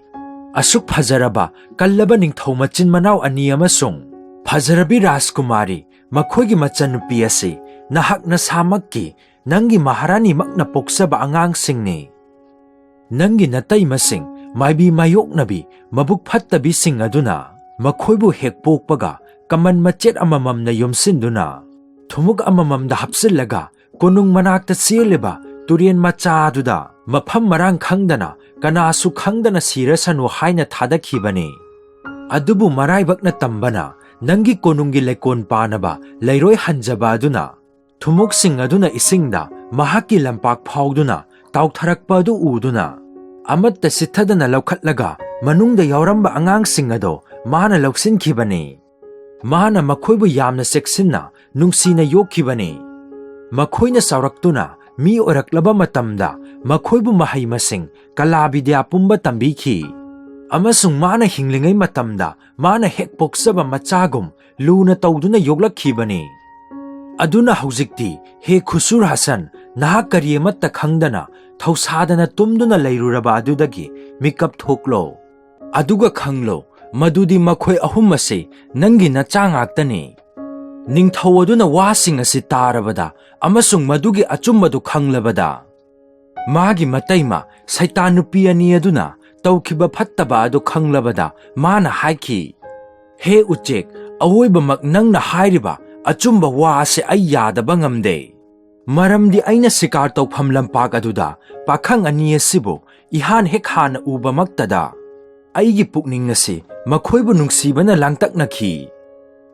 "ꯑꯁꯨꯛ ꯐꯖꯔꯕ, ꯀꯜꯂꯕ ꯅꯤꯡꯊꯧ ꯃꯆꯤꯟ ꯃꯅꯥꯎ ꯑꯅꯤ ꯑꯃꯁꯨꯡ ꯐꯖꯔꯕꯤ ꯔꯥꯖꯀꯨꯃꯥꯔꯤ, ꯃꯈꯣꯏꯒꯤ ꯃꯆꯟꯅꯨꯄꯤ ꯑꯁꯤ ꯅꯍꯥꯛ ꯅꯁꯥꯃꯛꯀꯤ ꯅꯪꯒꯤ ꯃꯍꯥꯔꯥꯅꯤꯃꯛꯅ ꯄꯣꯛꯆꯕ ꯑꯉꯥꯡꯁꯤꯡꯅꯤ꯫ ꯅꯪꯒꯤ ꯅꯇꯩꯃꯁꯤꯡ, ꯃꯥꯏꯕꯤ ꯃꯥꯌꯣꯛꯅꯕꯤ, ꯃꯕꯨꯛ ꯐꯠꯇꯕꯤꯁꯤꯡ ꯑꯗꯨꯅ ꯃꯈꯣꯏꯕꯨ ꯍꯦꯛ ꯄꯣꯛꯄꯒ ꯀꯃꯟ ꯃꯆꯦꯠ ꯑꯃꯃꯝꯅ ꯌꯣꯝꯁꯤꯟꯗꯨꯅ, ꯊꯨꯝꯃꯣꯛ ꯑꯃꯃꯝꯗ ꯍꯥꯞꯆꯤꯜꯂꯒ, ꯀꯣꯅꯨꯡ ꯃꯅꯥꯛꯇ ꯆꯦꯜꯂꯤꯕ ꯇꯨꯔꯦꯟ ꯃꯆꯥ ꯑꯗꯨꯗ ꯃꯐꯝ ꯃꯔꯥꯡ ꯈꯪꯗꯅ, ꯀꯅꯥꯁꯨ ꯈꯪꯗꯅ ꯁꯤꯔꯁꯅꯨ ꯍꯥꯏꯅ ꯊꯥꯗꯈꯤꯕꯅꯤ꯫ ꯑꯗꯨꯕꯨ ꯃꯔꯥꯏꯕꯛꯅ ꯇꯝꯕꯅ, ꯅꯪꯒꯤ ꯀꯣꯅꯨꯡꯒꯤ ꯂꯩꯀꯣꯟ ꯄꯥꯟꯅꯕ ꯂꯩꯔꯣꯏ ꯍꯟꯖꯕ ꯑꯗꯨꯅ ꯊꯨꯝꯃꯣꯛꯁꯤꯡ ꯑꯗꯨꯅ ꯏꯁꯤꯡꯗ ꯃꯍꯥꯛꯀꯤ ꯂꯝꯄꯥꯛ ꯐꯥꯎꯗꯨꯅ ꯇꯥꯎꯊꯔꯛꯄ ꯑꯗꯨ ꯎꯗꯨꯅ, ꯑꯃꯠꯇ ꯆꯤꯠꯊꯗꯅ ꯂꯧꯈꯠꯂꯒ ꯃꯅꯨꯡꯗ ꯌꯥꯎꯔꯝꯕ ꯑꯉꯥꯡꯁꯤꯡ ꯑꯗꯣ ꯃꯥꯅ ꯂꯧꯁꯤꯟꯈꯤꯕꯅꯤ꯫ ꯃꯥꯅ ꯃꯈꯣꯏꯕꯨ ꯌꯥꯝꯅ ꯆꯦꯛꯁꯤꯟꯅ, ꯅꯨꯡꯁꯤꯅ ꯌꯣꯛꯈꯤꯕꯅꯤ꯫ ꯃꯈꯣꯏꯅ ꯆꯥꯎꯔꯛꯇꯨꯅ ꯃꯤ ꯑꯣꯏꯔꯛꯂꯕ ꯃꯇꯝꯗ, ꯃꯈꯣꯏꯕꯨ ꯃꯍꯩ ꯃꯁꯤꯡ, ꯀꯂꯥ ꯕꯤꯗ꯭ꯌꯥ ꯄꯨꯝꯕ ꯇꯝꯕꯤꯈꯤ꯫ ꯑꯃꯁꯨꯡ ꯃꯥꯅ ꯍꯤꯡꯂꯤꯉꯩ ꯃꯇꯝꯗ ꯃꯥꯅ ꯍꯦꯛ ꯄꯣꯛꯆꯕ ꯃꯆꯥꯒꯨꯝ ꯂꯨꯅ ꯇꯧꯗꯨꯅ ꯌꯣꯛꯂꯛꯈꯤꯕꯅꯤ꯫ ꯑꯗꯨꯅ ꯍꯧꯖꯤꯛꯇꯤ, ꯍꯦ ꯈꯨꯁꯨꯔ ꯍꯁꯟ, ꯅꯍꯥꯛ ꯀꯔꯤ ꯑꯃꯠꯇ ꯈꯪꯗꯅ ꯊꯧꯁꯥꯗꯅ ꯇꯨꯝꯗꯨꯅ ꯂꯩꯔꯨꯔꯕ ꯑꯗꯨꯗꯒꯤ ꯃꯤꯀꯞ ꯊꯣꯛꯂꯣ꯫ ꯑꯗꯨꯒ ꯈꯪꯂꯣ, ꯃꯗꯨꯗꯤ ꯃꯈꯣꯏ ꯑꯍꯨꯝ ꯑꯁꯤ ꯅꯪꯒꯤ ꯅꯆꯥ ꯉꯥꯛꯇꯅꯤ꯫ ꯅꯤꯡꯊꯧ ꯑꯗꯨꯅ ꯋꯥꯁꯤꯡ ꯑꯁꯤ ꯇꯥꯔꯕꯗ ꯑꯃꯁꯨꯡ ꯃꯗꯨꯒꯤ ꯑꯆꯨꯝꯕꯗꯨ ꯈꯪꯂꯕꯗ, ꯃꯥꯒꯤ ꯃꯇꯩꯃ ꯁꯩꯇꯥꯟ ꯅꯨꯄꯤ ꯑꯅꯤ ꯑꯗꯨꯅ ꯇꯧꯈꯤꯕ ꯐꯠꯇꯕ ꯑꯗꯨ ꯈꯪꯂꯕꯗ, ꯃꯥꯅ ꯍꯥꯏꯈꯤ, "ꯍꯦ ꯎꯆꯦꯛ, ꯑꯋꯣꯏꯕꯃꯛ ꯅꯪꯅ ꯍꯥꯏꯔꯤꯕ ꯑꯆꯨꯝꯕ ꯋꯥ ꯑꯁꯤ ꯑꯩ ꯌꯥꯗꯕ ꯉꯝꯗꯦ꯫ ꯃꯔꯝꯗꯤ ꯑꯩꯅ ꯁꯤꯀꯥꯔ ꯇꯧꯐꯝ ꯂꯝꯄꯥꯛ ꯑꯗꯨꯗ ꯄꯥꯈꯪ ꯑꯅꯤ ꯑꯁꯤꯕꯨ ꯏꯍꯥꯟ ꯍꯦꯛ ꯍꯥꯟꯅ ꯎꯕꯃꯛꯇꯗ, ꯑꯩꯒꯤ ꯄꯨꯛꯅꯤꯡ ꯑꯁꯤ ꯃꯈꯣꯏꯕꯨ ꯅꯨꯡꯁꯤꯕꯅ ꯂꯥꯡꯇꯛꯅꯈꯤ꯫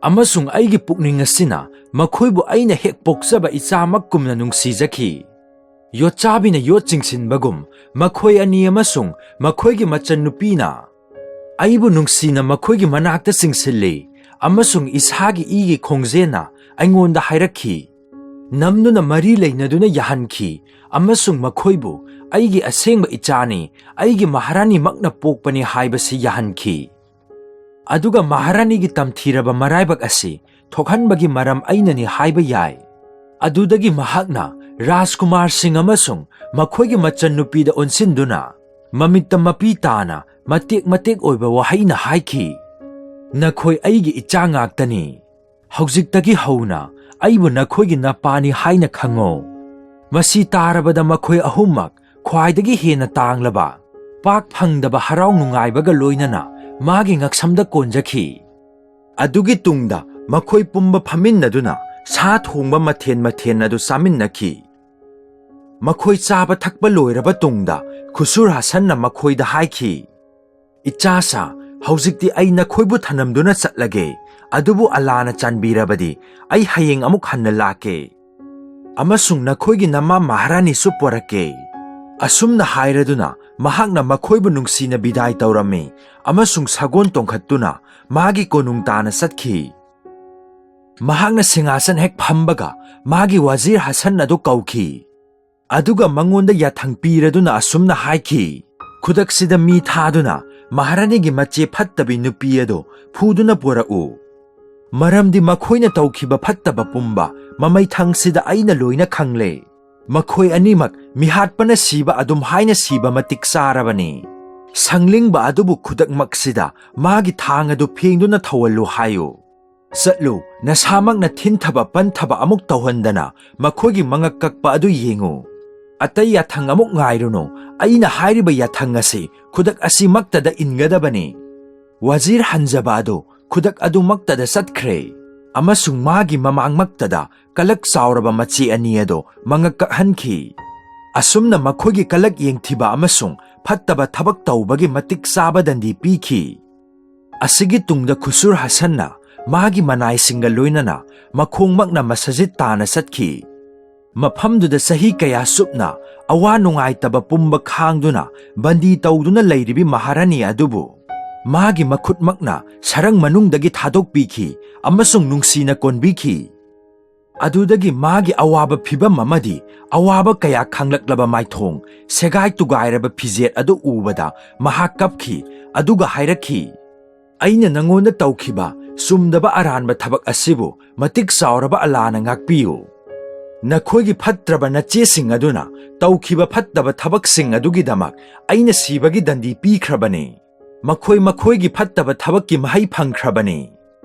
ꯑꯃꯁꯨꯡ ꯑꯩꯒꯤ ꯄꯨꯛꯅꯤꯡ ꯑꯁꯤꯅ ꯃꯈꯣꯏꯕꯨ ꯑꯩꯅ ꯍꯦꯛ ꯄꯣꯛꯆꯕ ꯏꯆꯥꯃꯛꯀꯨꯝꯅ ꯅꯨꯡꯁꯤꯖꯈꯤ꯫ ꯌꯣꯠꯆꯥꯕꯤꯅ ꯌꯣꯠ ꯆꯤꯡꯁꯤꯟꯕꯒꯨꯝ, ꯃꯈꯣꯏ ꯑꯅꯤ ꯑꯃꯁꯨꯡ ꯃꯈꯣꯏꯒꯤ ꯃꯆꯟꯅꯨꯄꯤꯅ ꯑꯩꯕꯨ ꯅꯨꯡꯁꯤꯅ ꯃꯈꯣꯏꯒꯤ ꯃꯅꯥꯛꯇ ꯆꯤꯡꯁꯤꯜꯂꯤ, ꯑꯃꯁꯨꯡ ꯏꯁꯥꯒꯤ ꯏꯒꯤ ꯈꯣꯡꯖꯦꯜꯅ ꯑꯩꯉꯣꯟꯗ ꯍꯥꯏꯔꯛꯈꯤ, ꯅꯝꯗꯨꯅ ꯃꯔꯤ ꯂꯩꯅꯗꯨꯅ ꯌꯥꯍꯟꯈꯤ, ꯑꯃꯁꯨꯡ ꯃꯈꯣꯏꯕꯨ ꯑꯩꯒꯤ ꯑꯁꯦꯡꯕ ꯏꯆꯥꯅꯤ, ꯑꯩꯒꯤ ꯃꯍꯥꯔꯥꯅꯤꯃꯛꯅ ꯄꯣꯛꯄꯅꯤ ꯍꯥꯏꯕꯁꯤ ꯌꯥꯍꯟꯈꯤ꯫ ꯑꯗꯨꯒ ꯃꯍꯥꯔꯥꯅꯤꯒꯤ ꯇꯝꯊꯤꯔꯕ ꯃꯔꯥꯏꯕꯛ ꯑꯁꯤ ꯊꯣꯛꯍꯟꯕꯒꯤ ꯃꯔꯝ ꯑꯩꯅꯅꯤ ꯍꯥꯏꯕ ꯌꯥꯏ꯫ ꯑꯗꯨꯗꯒꯤ ꯃꯍꯥꯛꯅ ꯔꯥꯖꯀꯨꯃꯥꯔꯁꯤꯡ ꯑꯃꯁꯨꯡ ꯃꯈꯣꯏꯒꯤ ꯃꯆꯟꯅꯨꯄꯤꯗ ꯑꯣꯟꯁꯤꯟꯗꯨꯅ, ꯃꯃꯤꯠꯇ ꯃꯄꯤ ꯇꯥꯅ ꯃꯇꯦꯛ ꯃꯇꯦꯛ ꯑꯣꯏꯕ ꯋꯥꯍꯩꯅ ꯍꯥꯏꯈꯤ, "ꯅꯈꯣꯏ ꯑꯩꯒꯤ ꯏꯆꯥ ꯉꯥꯛꯇꯅꯤ꯫ ꯍꯧꯖꯤꯛꯇꯒꯤ ꯍꯧꯅ ꯑꯩꯕꯨ ꯅꯈꯣꯏꯒꯤ ꯅꯄꯥꯅꯤ ꯍꯥꯏꯅ ꯈꯪꯉꯣ"꯫ ꯃꯁꯤ ꯇꯥꯔꯕꯗ ꯃꯈꯣꯏ ꯑꯍꯨꯝꯃꯛ ꯈ꯭ꯋꯥꯏꯗꯒꯤ ꯍꯦꯟꯅ ꯇꯥꯡꯂꯕ, ꯄꯥꯛ ꯐꯪꯗꯕ ꯍꯔꯥꯎ ꯅꯨꯡꯉꯥꯏꯕꯒ ꯂꯣꯏꯅꯅ ꯃꯥꯒꯤ ꯉꯛꯁꯝꯗ ꯀꯣꯟꯖꯈꯤ꯫ ꯑꯗꯨꯒꯤ ꯇꯨꯡꯗ ꯃꯈꯣꯏ ꯄꯨꯝꯕ ꯐꯝꯃꯤꯟꯅꯗꯨꯅ ꯁꯥ ꯊꯣꯡꯕ ꯃꯊꯦꯜ ꯃꯊꯦꯜ ꯑꯗꯨ ꯆꯥꯃꯤꯟꯅꯈꯤ꯫ ꯃꯈꯣꯏ ꯆꯥꯕ ꯊꯛꯄ ꯂꯣꯏꯔꯕ ꯇꯨꯡꯗ ꯈꯨꯁꯨꯔ ꯍꯁꯟꯅ ꯃꯈꯣꯏꯗ ꯍꯥꯏꯈꯤ, "ꯏꯆꯥꯁꯥ, ꯍꯧꯖꯤꯛꯇꯤ ꯑꯩ ꯅꯈꯣꯏꯕꯨ ꯊꯅꯝꯗꯨꯅ ꯆꯠꯂꯒꯦ, ꯑꯗꯨꯕꯨ ꯑꯜꯂꯥꯅ ꯆꯥꯟꯕꯤꯔꯕꯗꯤ ꯑꯩ ꯍꯌꯦꯡ ꯑꯃꯨꯛ ꯍꯟꯅ ꯂꯥꯛꯀꯦ꯫ ꯑꯃꯁꯨꯡ ꯅꯈꯣꯏꯒꯤ ꯅꯃꯥ ꯃꯍꯥꯔꯥꯅꯤꯁꯨ ꯄꯣꯔꯛꯀꯦ"꯫ ꯑꯁꯨꯝꯅ ꯍꯥꯏꯔꯗꯨꯅ ꯃꯍꯥꯛꯅ ꯃꯈꯣꯏꯕꯨ ꯅꯨꯡꯁꯤꯅ ꯕꯤꯗꯥꯏ ꯇꯧꯔꯝꯃꯤ ꯑꯃꯁꯨꯡ ꯁꯒꯣꯜ ꯇꯣꯡꯈꯠꯇꯨꯅ ꯃꯥꯒꯤ ꯀꯣꯅꯨꯡ ꯇꯥꯅ ꯆꯠꯈꯤ꯫ ꯃꯍꯥꯛꯅ ꯁꯤꯡꯍꯥꯁꯟ ꯍꯦꯛ ꯐꯝꯕꯒ ꯃꯥꯒꯤ ꯋꯥꯖꯤꯔ ꯍꯁꯟ ꯑꯗꯨ ꯀꯧꯈꯤ꯫ ꯑꯗꯨꯒ ꯃꯉꯣꯟꯗ ꯌꯥꯊꯪ ꯄꯤꯔꯗꯨꯅ ꯑꯁꯨꯝꯅ ꯍꯥꯏꯈꯤ, "ꯈꯨꯗꯛꯁꯤꯗ ꯃꯤ ꯊꯥꯗꯨꯅ ꯃꯍꯥꯔꯥꯅꯤꯒꯤ ꯃꯆꯦ ꯐꯠꯇꯕꯤ ꯅꯨꯄꯤ ꯑꯗꯨ ꯐꯨꯗꯨꯅ ꯄꯨꯔꯛꯎ꯫ ꯃꯔꯝꯗꯤ ꯃꯈꯣꯏꯅ ꯇꯧꯈꯤꯕ ꯐꯠꯇꯕ ꯄꯨꯝꯕ ꯃꯃꯩꯊꯪꯁꯤꯗ ꯑꯩꯅ ꯂꯣꯏꯅ ꯈꯪꯂꯦ꯫ ꯃꯈꯣꯏ ꯑꯅꯤꯃꯛ ꯃꯤꯍꯥꯠꯄꯅ ꯁꯤꯕ ꯑꯗꯨꯝ ꯍꯥꯏꯅ ꯁꯤꯕ ꯃꯇꯤꯛ ꯆꯥꯔꯕꯅꯤ꯫ ꯁꯪꯂꯤꯡꯕ ꯑꯗꯨꯕꯨ ꯈꯨꯗꯛꯃꯛꯁꯤꯗ ꯃꯥꯒꯤ ꯊꯥꯡ ꯑꯗꯨ ꯐꯦꯡꯗꯨꯅ ꯊꯧꯍꯜꯂꯨ ꯍꯥꯏꯌꯨ꯫ ꯆꯠꯂꯨ, ꯅꯁꯥꯃꯛꯅ ꯊꯤꯟꯊꯕ ꯄꯟꯊꯕ ꯑꯃꯨꯛ ꯇꯧꯍꯟꯗꯅ ꯃꯈꯣꯏꯒꯤ ꯃꯉꯛ ꯀꯛꯄ ꯑꯗꯨ ꯌꯦꯡꯉꯨ꯫ ꯑꯇꯩ ꯌꯥꯊꯪ ꯑꯃꯨꯛ ꯉꯥꯏꯔꯨꯅꯨ, ꯑꯩꯅ ꯍꯥꯏꯔꯤꯕ ꯌꯥꯊꯪ ꯑꯁꯤ ꯈꯨꯗꯛ ꯑꯁꯤꯃꯛꯇꯗ ꯏꯟꯒꯗꯕꯅꯤ"꯫ ꯋꯥꯖꯤꯔ ꯍꯟꯖꯕ ꯑꯗꯨ ꯈꯨꯗꯛ ꯑꯗꯨꯃꯛꯇꯗ ꯆꯠꯈ꯭ꯔꯦ ꯑꯃꯁꯨꯡ ꯃꯥꯒꯤ ꯃꯃꯥꯡꯃꯛꯇꯗ ꯀꯂꯛ ꯆꯥꯎꯔꯕ ꯃꯆꯦ ꯑꯅꯤ ꯑꯗꯨ ꯃꯉꯛ ꯀꯛꯍꯟꯈꯤ꯫ ꯑꯁꯨꯝꯅ ꯃꯈꯣꯏꯒꯤ ꯀꯂꯛ ꯌꯦꯡꯊꯤꯕ ꯑꯃꯁꯨꯡ ꯐꯠꯇꯕ ꯊꯕꯛ ꯇꯧꯕꯒꯤ ꯃꯇꯤꯛ ꯆꯥꯕ ꯗꯟꯗꯤ ꯄꯤꯈꯤ꯫ ꯑꯁꯤꯒꯤ ꯇꯨꯡꯗ ꯈꯨꯁꯨꯔ ꯍꯁꯟꯅ ꯃꯥꯒꯤ ꯃꯅꯥꯏꯁꯤꯡꯒ ꯂꯣꯏꯅꯅ ꯃꯈꯣꯡꯃꯛꯅ ꯃꯁꯖꯤꯗ ꯇꯥꯅ ꯆꯠꯈꯤ꯫ ꯃꯐꯝꯗꯨꯗ ꯆꯍꯤ ꯀꯌꯥ ꯆꯨꯞꯅ ꯑꯋꯥ ꯅꯨꯡꯉꯥꯏꯇꯕ ꯄꯨꯝꯕ ꯈꯥꯡꯗꯨꯅ ꯕꯟꯗꯤ ꯇꯧꯗꯨꯅ ꯂꯩꯔꯤꯕꯤ ꯃꯍꯥꯔꯥꯅꯤ ꯑꯗꯨꯕꯨ ꯃꯥꯒꯤ ꯃꯈꯨꯠꯃꯛꯅ ꯁꯔꯪ ꯃꯅꯨꯡꯗꯒꯤ ꯊꯥꯗꯣꯛꯄꯤꯈꯤ ꯑꯃꯁꯨꯡ ꯅꯨꯡꯁꯤꯅ ꯀꯣꯟꯕꯤꯈꯤ꯫ ꯑꯗꯨꯗꯒꯤ ꯃꯥꯒꯤ ꯑꯋꯥꯕ ꯐꯤꯚꯝ ꯑꯃꯗꯤ ꯑꯋꯥꯕ ꯀꯌꯥ ꯈꯪꯂꯛꯂꯕ ꯃꯥꯏꯊꯣꯡ, ꯁꯦꯒꯥꯏ ꯇꯨꯒꯥꯏꯔꯕ ꯐꯤꯖꯦꯠ ꯑꯗꯨ ꯎꯕꯗ ꯃꯍꯥꯛ ꯀꯞꯈꯤ, ꯑꯗꯨꯒ ꯍꯥꯏꯔꯛꯈꯤ, "ꯑꯩꯅ ꯅꯉꯣꯟꯗ ꯇꯧꯈꯤꯕ ꯆꯨꯝꯗꯕ ꯑꯔꯥꯟꯕ ꯊꯕꯛ ꯑꯁꯤꯕꯨ ꯃꯇꯤꯛ ꯆꯥꯎꯔꯕ ꯑꯜꯂꯥꯅ ꯉꯥꯛꯄꯤꯌꯨ꯫ ꯅꯈꯣꯏꯒꯤ ꯐꯠꯇ꯭ꯔꯕ ꯅꯆꯦꯁꯤꯡ ꯑꯗꯨꯅ ꯇꯧꯈꯤꯕ ꯐꯠꯇꯕ ꯊꯕꯛꯁꯤꯡ ꯑꯗꯨꯒꯤꯗꯃꯛ ꯑꯩꯅ ꯁꯤꯕꯒꯤ ꯗꯟꯗꯤ ꯄꯤꯈ꯭ꯔꯕꯅꯤ꯫ ꯃꯈꯣꯏ ꯃꯈꯣꯏꯒꯤ ꯐꯠꯇꯕ ꯊꯕꯛꯀꯤ ꯃꯍꯩ ꯐꯪꯈ꯭ꯔꯕꯅꯤ"꯫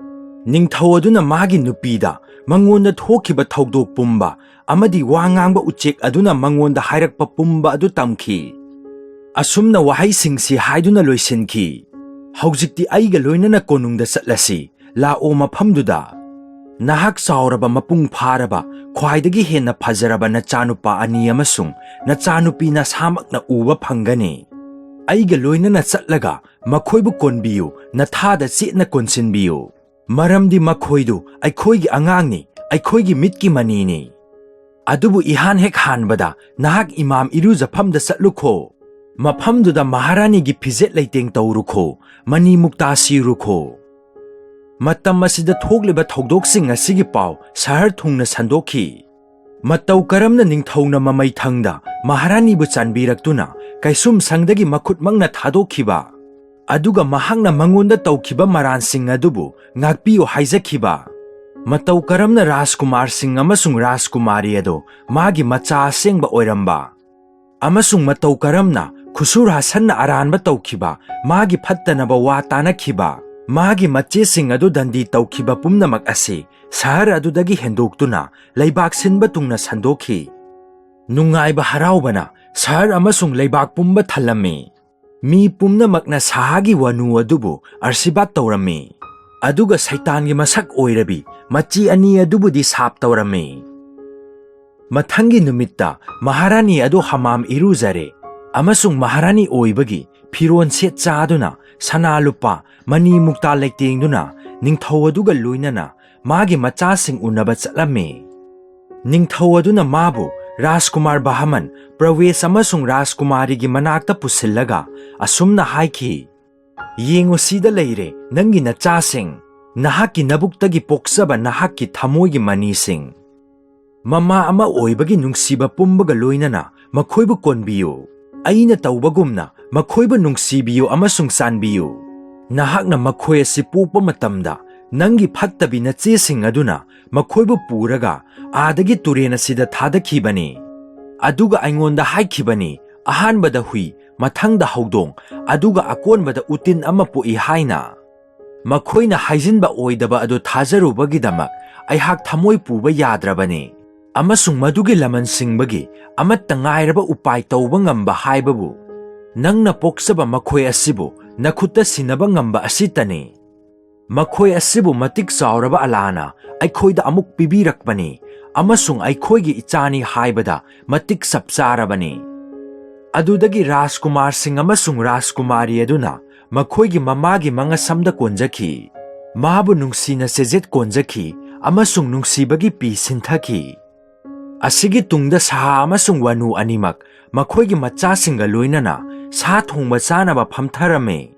ꯅꯤꯡꯊꯧ ꯑꯗꯨꯅ ꯃꯥꯒꯤ ꯅꯨꯄꯤꯗ ꯃꯉꯣꯟꯗ ꯊꯣꯛꯈꯤꯕ ꯊꯧꯗꯣꯛ ꯄꯨꯝꯕ ꯑꯃꯗꯤ ꯋꯥ ꯉꯥꯡꯕ ꯎꯆꯦꯛ ꯑꯗꯨꯅ ꯃꯉꯣꯟꯗ ꯍꯥꯏꯔꯛꯄ ꯄꯨꯝꯕ ꯑꯗꯨ ꯇꯝꯈꯤ꯫ ꯑꯁꯨꯝꯅ ꯋꯥꯍꯩꯁꯤꯡꯁꯤ ꯍꯥꯏꯗꯨꯅ ꯂꯣꯏꯁꯤꯟꯈꯤ, "ꯍꯧꯖꯤꯛꯇꯤ ꯑꯩꯒ ꯂꯣꯏꯅꯅ ꯀꯣꯅꯨꯡꯗ ꯆꯠꯂꯁꯤ꯫ ꯂꯥꯛꯑꯣ, ꯃꯐꯝꯗꯨꯗ ꯅꯍꯥꯛ ꯆꯥꯎꯔꯕ, ꯃꯄꯨꯡ ꯐꯥꯔꯕ, ꯈ꯭ꯋꯥꯏꯗꯒꯤ ꯍꯦꯟꯅ ꯐꯖꯔꯕ ꯅꯆꯥꯅꯨꯄꯥ ꯑꯅꯤ ꯑꯃꯁꯨꯡ ꯅꯆꯥꯅꯨꯄꯤ ꯅꯁꯥꯃꯛꯅ ꯎꯕ ꯐꯪꯒꯅꯤ꯫ ꯑꯩꯒ ꯂꯣꯏꯅꯅ ꯆꯠꯂꯒ ꯃꯈꯣꯏꯕꯨ ꯀꯣꯟꯕꯤꯌꯨ, ꯅꯊꯥꯗ ꯆꯦꯠꯅ ꯀꯣꯟꯁꯤꯟꯕꯤꯌꯨ꯫ ꯃꯔꯝꯗꯤ ꯃꯈꯣꯏꯗꯨ ꯑꯩꯈꯣꯏꯒꯤ ꯑꯉꯥꯡꯅꯤ, ꯑꯩꯈꯣꯏꯒꯤ ꯃꯤꯠꯀꯤ ꯃꯅꯤꯅꯤ꯫ ꯑꯗꯨꯕꯨ ꯏꯍꯥꯟ ꯍꯦꯛ ꯍꯥꯟꯕꯗ ꯅꯍꯥꯛ ꯏꯃꯥꯝ ꯏꯔꯨꯖꯐꯝꯗ ꯆꯠꯂꯨꯈꯣ꯫ ꯃꯐꯝꯗꯨꯗ ꯃꯍꯥꯔꯥꯅꯤꯒꯤ ꯐꯤꯖꯦꯠ ꯂꯩꯇꯦꯡ ꯇꯧꯔꯨꯈꯣ, ꯃꯅꯤ ꯃꯨꯛꯇꯥ ꯁꯤꯔꯨꯈꯣ"꯫ ꯃꯇꯝ ꯑꯁꯤꯗ ꯊꯣꯛꯂꯤꯕ ꯊꯧꯗꯣꯛꯁꯤꯡ ꯑꯁꯤꯒꯤ ꯄꯥꯎ ꯁꯍꯔ ꯊꯨꯡꯅ ꯁꯟꯗꯣꯛꯈꯤ꯫ ꯃꯇꯧ ꯀꯔꯝꯅ ꯅꯤꯡꯊꯧꯅ ꯃꯃꯩꯊꯪꯗ ꯃꯍꯥꯔꯥꯅꯤꯕꯨ ꯆꯥꯟꯕꯤꯔꯛꯇꯨꯅ ꯀꯩꯁꯨꯝꯁꯪꯗꯒꯤ ꯃꯈꯨꯠꯃꯛꯅ ꯊꯥꯗꯣꯛꯈꯤꯕ, ꯑꯗꯨꯒ ꯃꯍꯥꯛꯅ ꯃꯉꯣꯟꯗ ꯇꯧꯈꯤꯕ ꯃꯔꯥꯟꯁꯤꯡ ꯑꯗꯨꯕꯨ ꯉꯥꯛꯄꯤꯌꯨ ꯍꯥꯏꯖꯈꯤꯕ, ꯃꯇꯧ ꯀꯔꯝꯅ ꯔꯥꯖꯀꯨꯃꯥꯔꯁꯤꯡ ꯑꯃꯁꯨꯡ ꯔꯥꯖꯀꯨꯃꯥꯔꯤ ꯑꯗꯨ ꯃꯥꯒꯤ ꯃꯆꯥ ꯑꯁꯦꯡꯕ ꯑꯣꯏꯔꯝꯕ, ꯑꯃꯁꯨꯡ ꯃꯇꯧ ꯀꯔꯝꯅ ꯈꯨꯁꯨꯔ ꯍꯁꯟꯅ ꯑꯔꯥꯟꯕ ꯇꯧꯈꯤꯕ, ꯃꯥꯒꯤ ꯐꯠꯇꯅꯕ ꯋꯥ ꯇꯥꯅꯈꯤꯕ, ꯃꯥꯒꯤ ꯃꯆꯦꯁꯤꯡ ꯑꯗꯨ ꯗꯟꯗꯤ ꯇꯧꯈꯤꯕ ꯄꯨꯝꯅꯃꯛ ꯑꯁꯤ ꯁꯍꯔ ꯑꯗꯨꯗꯒꯤ ꯍꯦꯟꯗꯣꯛꯇꯨꯅ ꯂꯩꯕꯥꯛ ꯁꯤꯟꯕ ꯊꯨꯡꯅ ꯁꯟꯗꯣꯛꯈꯤ꯫ ꯅꯨꯡꯉꯥꯏꯕ ꯍꯔꯥꯎꯕꯅ ꯁꯍꯔ ꯑꯃꯁꯨꯡ ꯂꯩꯕꯥꯛ ꯄꯨꯝꯕ ꯊꯜꯂꯝꯃꯤ꯫ ꯃꯤ ꯄꯨꯝꯅꯃꯛꯅ ꯁꯍꯥꯒꯤ ꯋꯥꯅꯨ ꯑꯗꯨꯕꯨ ꯑꯥꯔꯁꯤꯕꯥꯗ ꯇꯧꯔꯝꯃꯤ, ꯑꯗꯨꯒ ꯁꯩꯇꯥꯟꯒꯤ ꯃꯁꯛ ꯑꯣꯏꯔꯕꯤ ꯃꯆꯤ ꯑꯅꯤ ꯑꯗꯨꯕꯨꯗꯤ ꯁꯥꯞ ꯇꯧꯔꯝꯃꯤ꯫ ꯃꯊꯪꯒꯤ ꯅꯨꯃꯤꯠꯇ ꯃꯍꯥꯔꯥꯅꯤ ꯑꯗꯨ ꯍꯃꯥꯝ ꯏꯔꯨꯖꯔꯦ, ꯑꯃꯁꯨꯡ ꯃꯍꯥꯔꯥꯅꯤ ꯑꯣꯏꯕꯒꯤ ꯐꯤꯔꯣꯟ ꯁꯦꯠ ꯆꯥꯗꯨꯅ ꯁꯅꯥ ꯂꯨꯄꯥ, ꯃꯅꯤ ꯃꯨꯛꯇꯥ ꯂꯩꯇꯦꯡꯗꯨꯅ ꯅꯤꯡꯊꯧ ꯑꯗꯨꯒ ꯂꯣꯏꯅꯅ ꯃꯥꯒꯤ ꯃꯆꯥꯁꯤꯡ ꯎꯅꯕ ꯆꯠꯂꯝꯃꯤ꯫ ꯅꯤꯡꯊꯧ ꯑꯗꯨꯅ ꯃꯥꯕꯨ ꯔꯥꯖꯀꯨꯃꯥꯔ ꯕꯍꯃꯟ, ꯄ꯭ꯔꯋꯦꯁ ꯑꯃꯁꯨꯡ ꯔꯥꯖꯀꯨꯃꯥꯔꯤꯒꯤ ꯃꯅꯥꯛꯇ ꯄꯨꯁꯤꯜꯂꯒ ꯑꯁꯨꯝꯅ ꯍꯥꯏꯈꯤ, "ꯌꯦꯡꯉꯨ, ꯁꯤꯗ ꯂꯩꯔꯦ ꯅꯪꯒꯤ ꯅꯆꯥꯁꯤꯡ, ꯅꯍꯥꯛꯀꯤ ꯅꯕꯨꯛꯇꯒꯤ ꯄꯣꯛꯆꯕ ꯅꯍꯥꯛꯀꯤ ꯊꯃꯣꯏꯒꯤ ꯃꯅꯤꯁꯤꯡ꯫ ꯃꯃꯥ ꯑꯃ ꯑꯣꯏꯕꯒꯤ ꯅꯨꯡꯁꯤꯕ ꯄꯨꯝꯕꯒ ꯂꯣꯏꯅꯅ ꯃꯈꯣꯏꯕꯨ ꯀꯣꯟꯕꯤꯌꯨ꯫ ꯑꯩꯅ ꯇꯧꯕꯒꯨꯝꯅ ꯃꯈꯣꯏꯕꯨ ꯅꯨꯡꯁꯤꯕꯤꯌꯨ ꯑꯃꯁꯨꯡ ꯆꯥꯟꯕꯤꯌꯨ꯫ ꯅꯍꯥꯛꯅ ꯃꯈꯣꯏ ꯑꯁꯤ ꯄꯣꯛꯄ ꯃꯇꯝꯗ ꯅꯪꯒꯤ ꯐꯠꯇꯕꯤ ꯅꯆꯦꯁꯤꯡ ꯑꯗꯨꯅ ꯃꯈꯣꯏꯕꯨ ꯄꯨꯔꯒ ꯑꯥꯗꯒꯤ ꯇꯨꯔꯦꯟ ꯑꯁꯤꯗ ꯊꯥꯗꯈꯤꯕꯅꯤ꯫ ꯑꯗꯨꯒ ꯑꯩꯉꯣꯟꯗ ꯍꯥꯏꯈꯤꯕꯅꯤ, ꯑꯍꯥꯟꯕꯗ ꯍꯨꯏ, ꯃꯊꯪꯗ ꯍꯧꯗꯣꯡ, ꯑꯗꯨꯒ ꯑꯀꯣꯟꯕꯗ ꯎꯇꯤꯟ ꯑꯃ ꯄꯣꯛꯏ ꯍꯥꯏꯅ꯫ ꯃꯈꯣꯏꯅ ꯍꯥꯏꯖꯤꯟꯕ ꯑꯣꯏꯗꯕ ꯑꯗꯨ ꯊꯥꯖꯔꯨꯕꯒꯤꯗꯃꯛ ꯑꯩꯍꯥꯛ ꯊꯃꯣꯏ ꯄꯨꯕ ꯌꯥꯗ꯭ꯔꯕꯅꯤ, ꯑꯃꯁꯨꯡ ꯃꯗꯨꯒꯤ ꯂꯃꯟ ꯁꯤꯡꯕꯒꯤ ꯑꯃꯠꯇ ꯉꯥꯏꯔꯕ ꯎꯄꯥꯏ ꯇꯧꯕ ꯉꯝꯕ ꯍꯥꯏꯕꯕꯨ ꯅꯪꯅ ꯄꯣꯛꯆꯕ ꯃꯈꯣꯏ ꯑꯁꯤꯕꯨ ꯅꯈꯨꯠꯇ ꯁꯤꯟꯅꯕ ꯉꯝꯕ ꯑꯁꯤꯇꯅꯤ꯫ ꯃꯈꯣꯏ ꯑꯁꯤꯕꯨ ꯃꯇꯤꯛ ꯆꯥꯎꯔꯕ ꯑꯂꯥꯅ ꯑꯩꯈꯣꯏꯗ ꯑꯃꯨꯛ ꯄꯤꯕꯤꯔꯛꯄꯅꯤ, ꯑꯃꯁꯨꯡ ꯑꯩꯈꯣꯏꯒꯤ ꯏꯆꯥꯅꯤ ꯍꯥꯏꯕꯗ ꯃꯇꯤꯛ ꯆꯞ ꯆꯥꯔꯕꯅꯤ꯫ ꯑꯗꯨꯗꯒꯤ ꯔꯥꯖꯀꯨꯃꯥꯔꯁꯤꯡ ꯑꯃꯁꯨꯡ ꯔꯥꯖꯀꯨꯃꯥꯔꯤ ꯑꯗꯨꯅ ꯃꯈꯣꯏꯒꯤ ꯃꯃꯥꯒꯤ ꯃꯉꯁꯝꯗ ꯀꯣꯟꯖꯈꯤ, ꯃꯥꯕꯨ ꯅꯨꯡꯁꯤꯅ ꯆꯦꯖꯦꯠ ꯀꯣꯟꯖꯈꯤ, ꯑꯃꯁꯨꯡ ꯅꯨꯡꯁꯤꯕꯒꯤ ꯄꯤ ꯁꯤꯟꯊꯈꯤ꯫ ꯑꯁꯤꯒꯤ ꯇꯨꯡꯗ ꯁꯍꯥ ꯑꯃꯁꯨꯡ ꯋꯥꯅꯨ ꯑꯅꯤꯃꯛ ꯃꯈꯣꯏꯒꯤ ꯃꯆꯥꯁꯤꯡꯒ ꯂꯣꯏꯅꯅ ꯁꯥ ꯊꯣꯡꯕ ꯆꯥꯅꯕ ꯐꯝꯊꯔꯝꯃꯤ꯫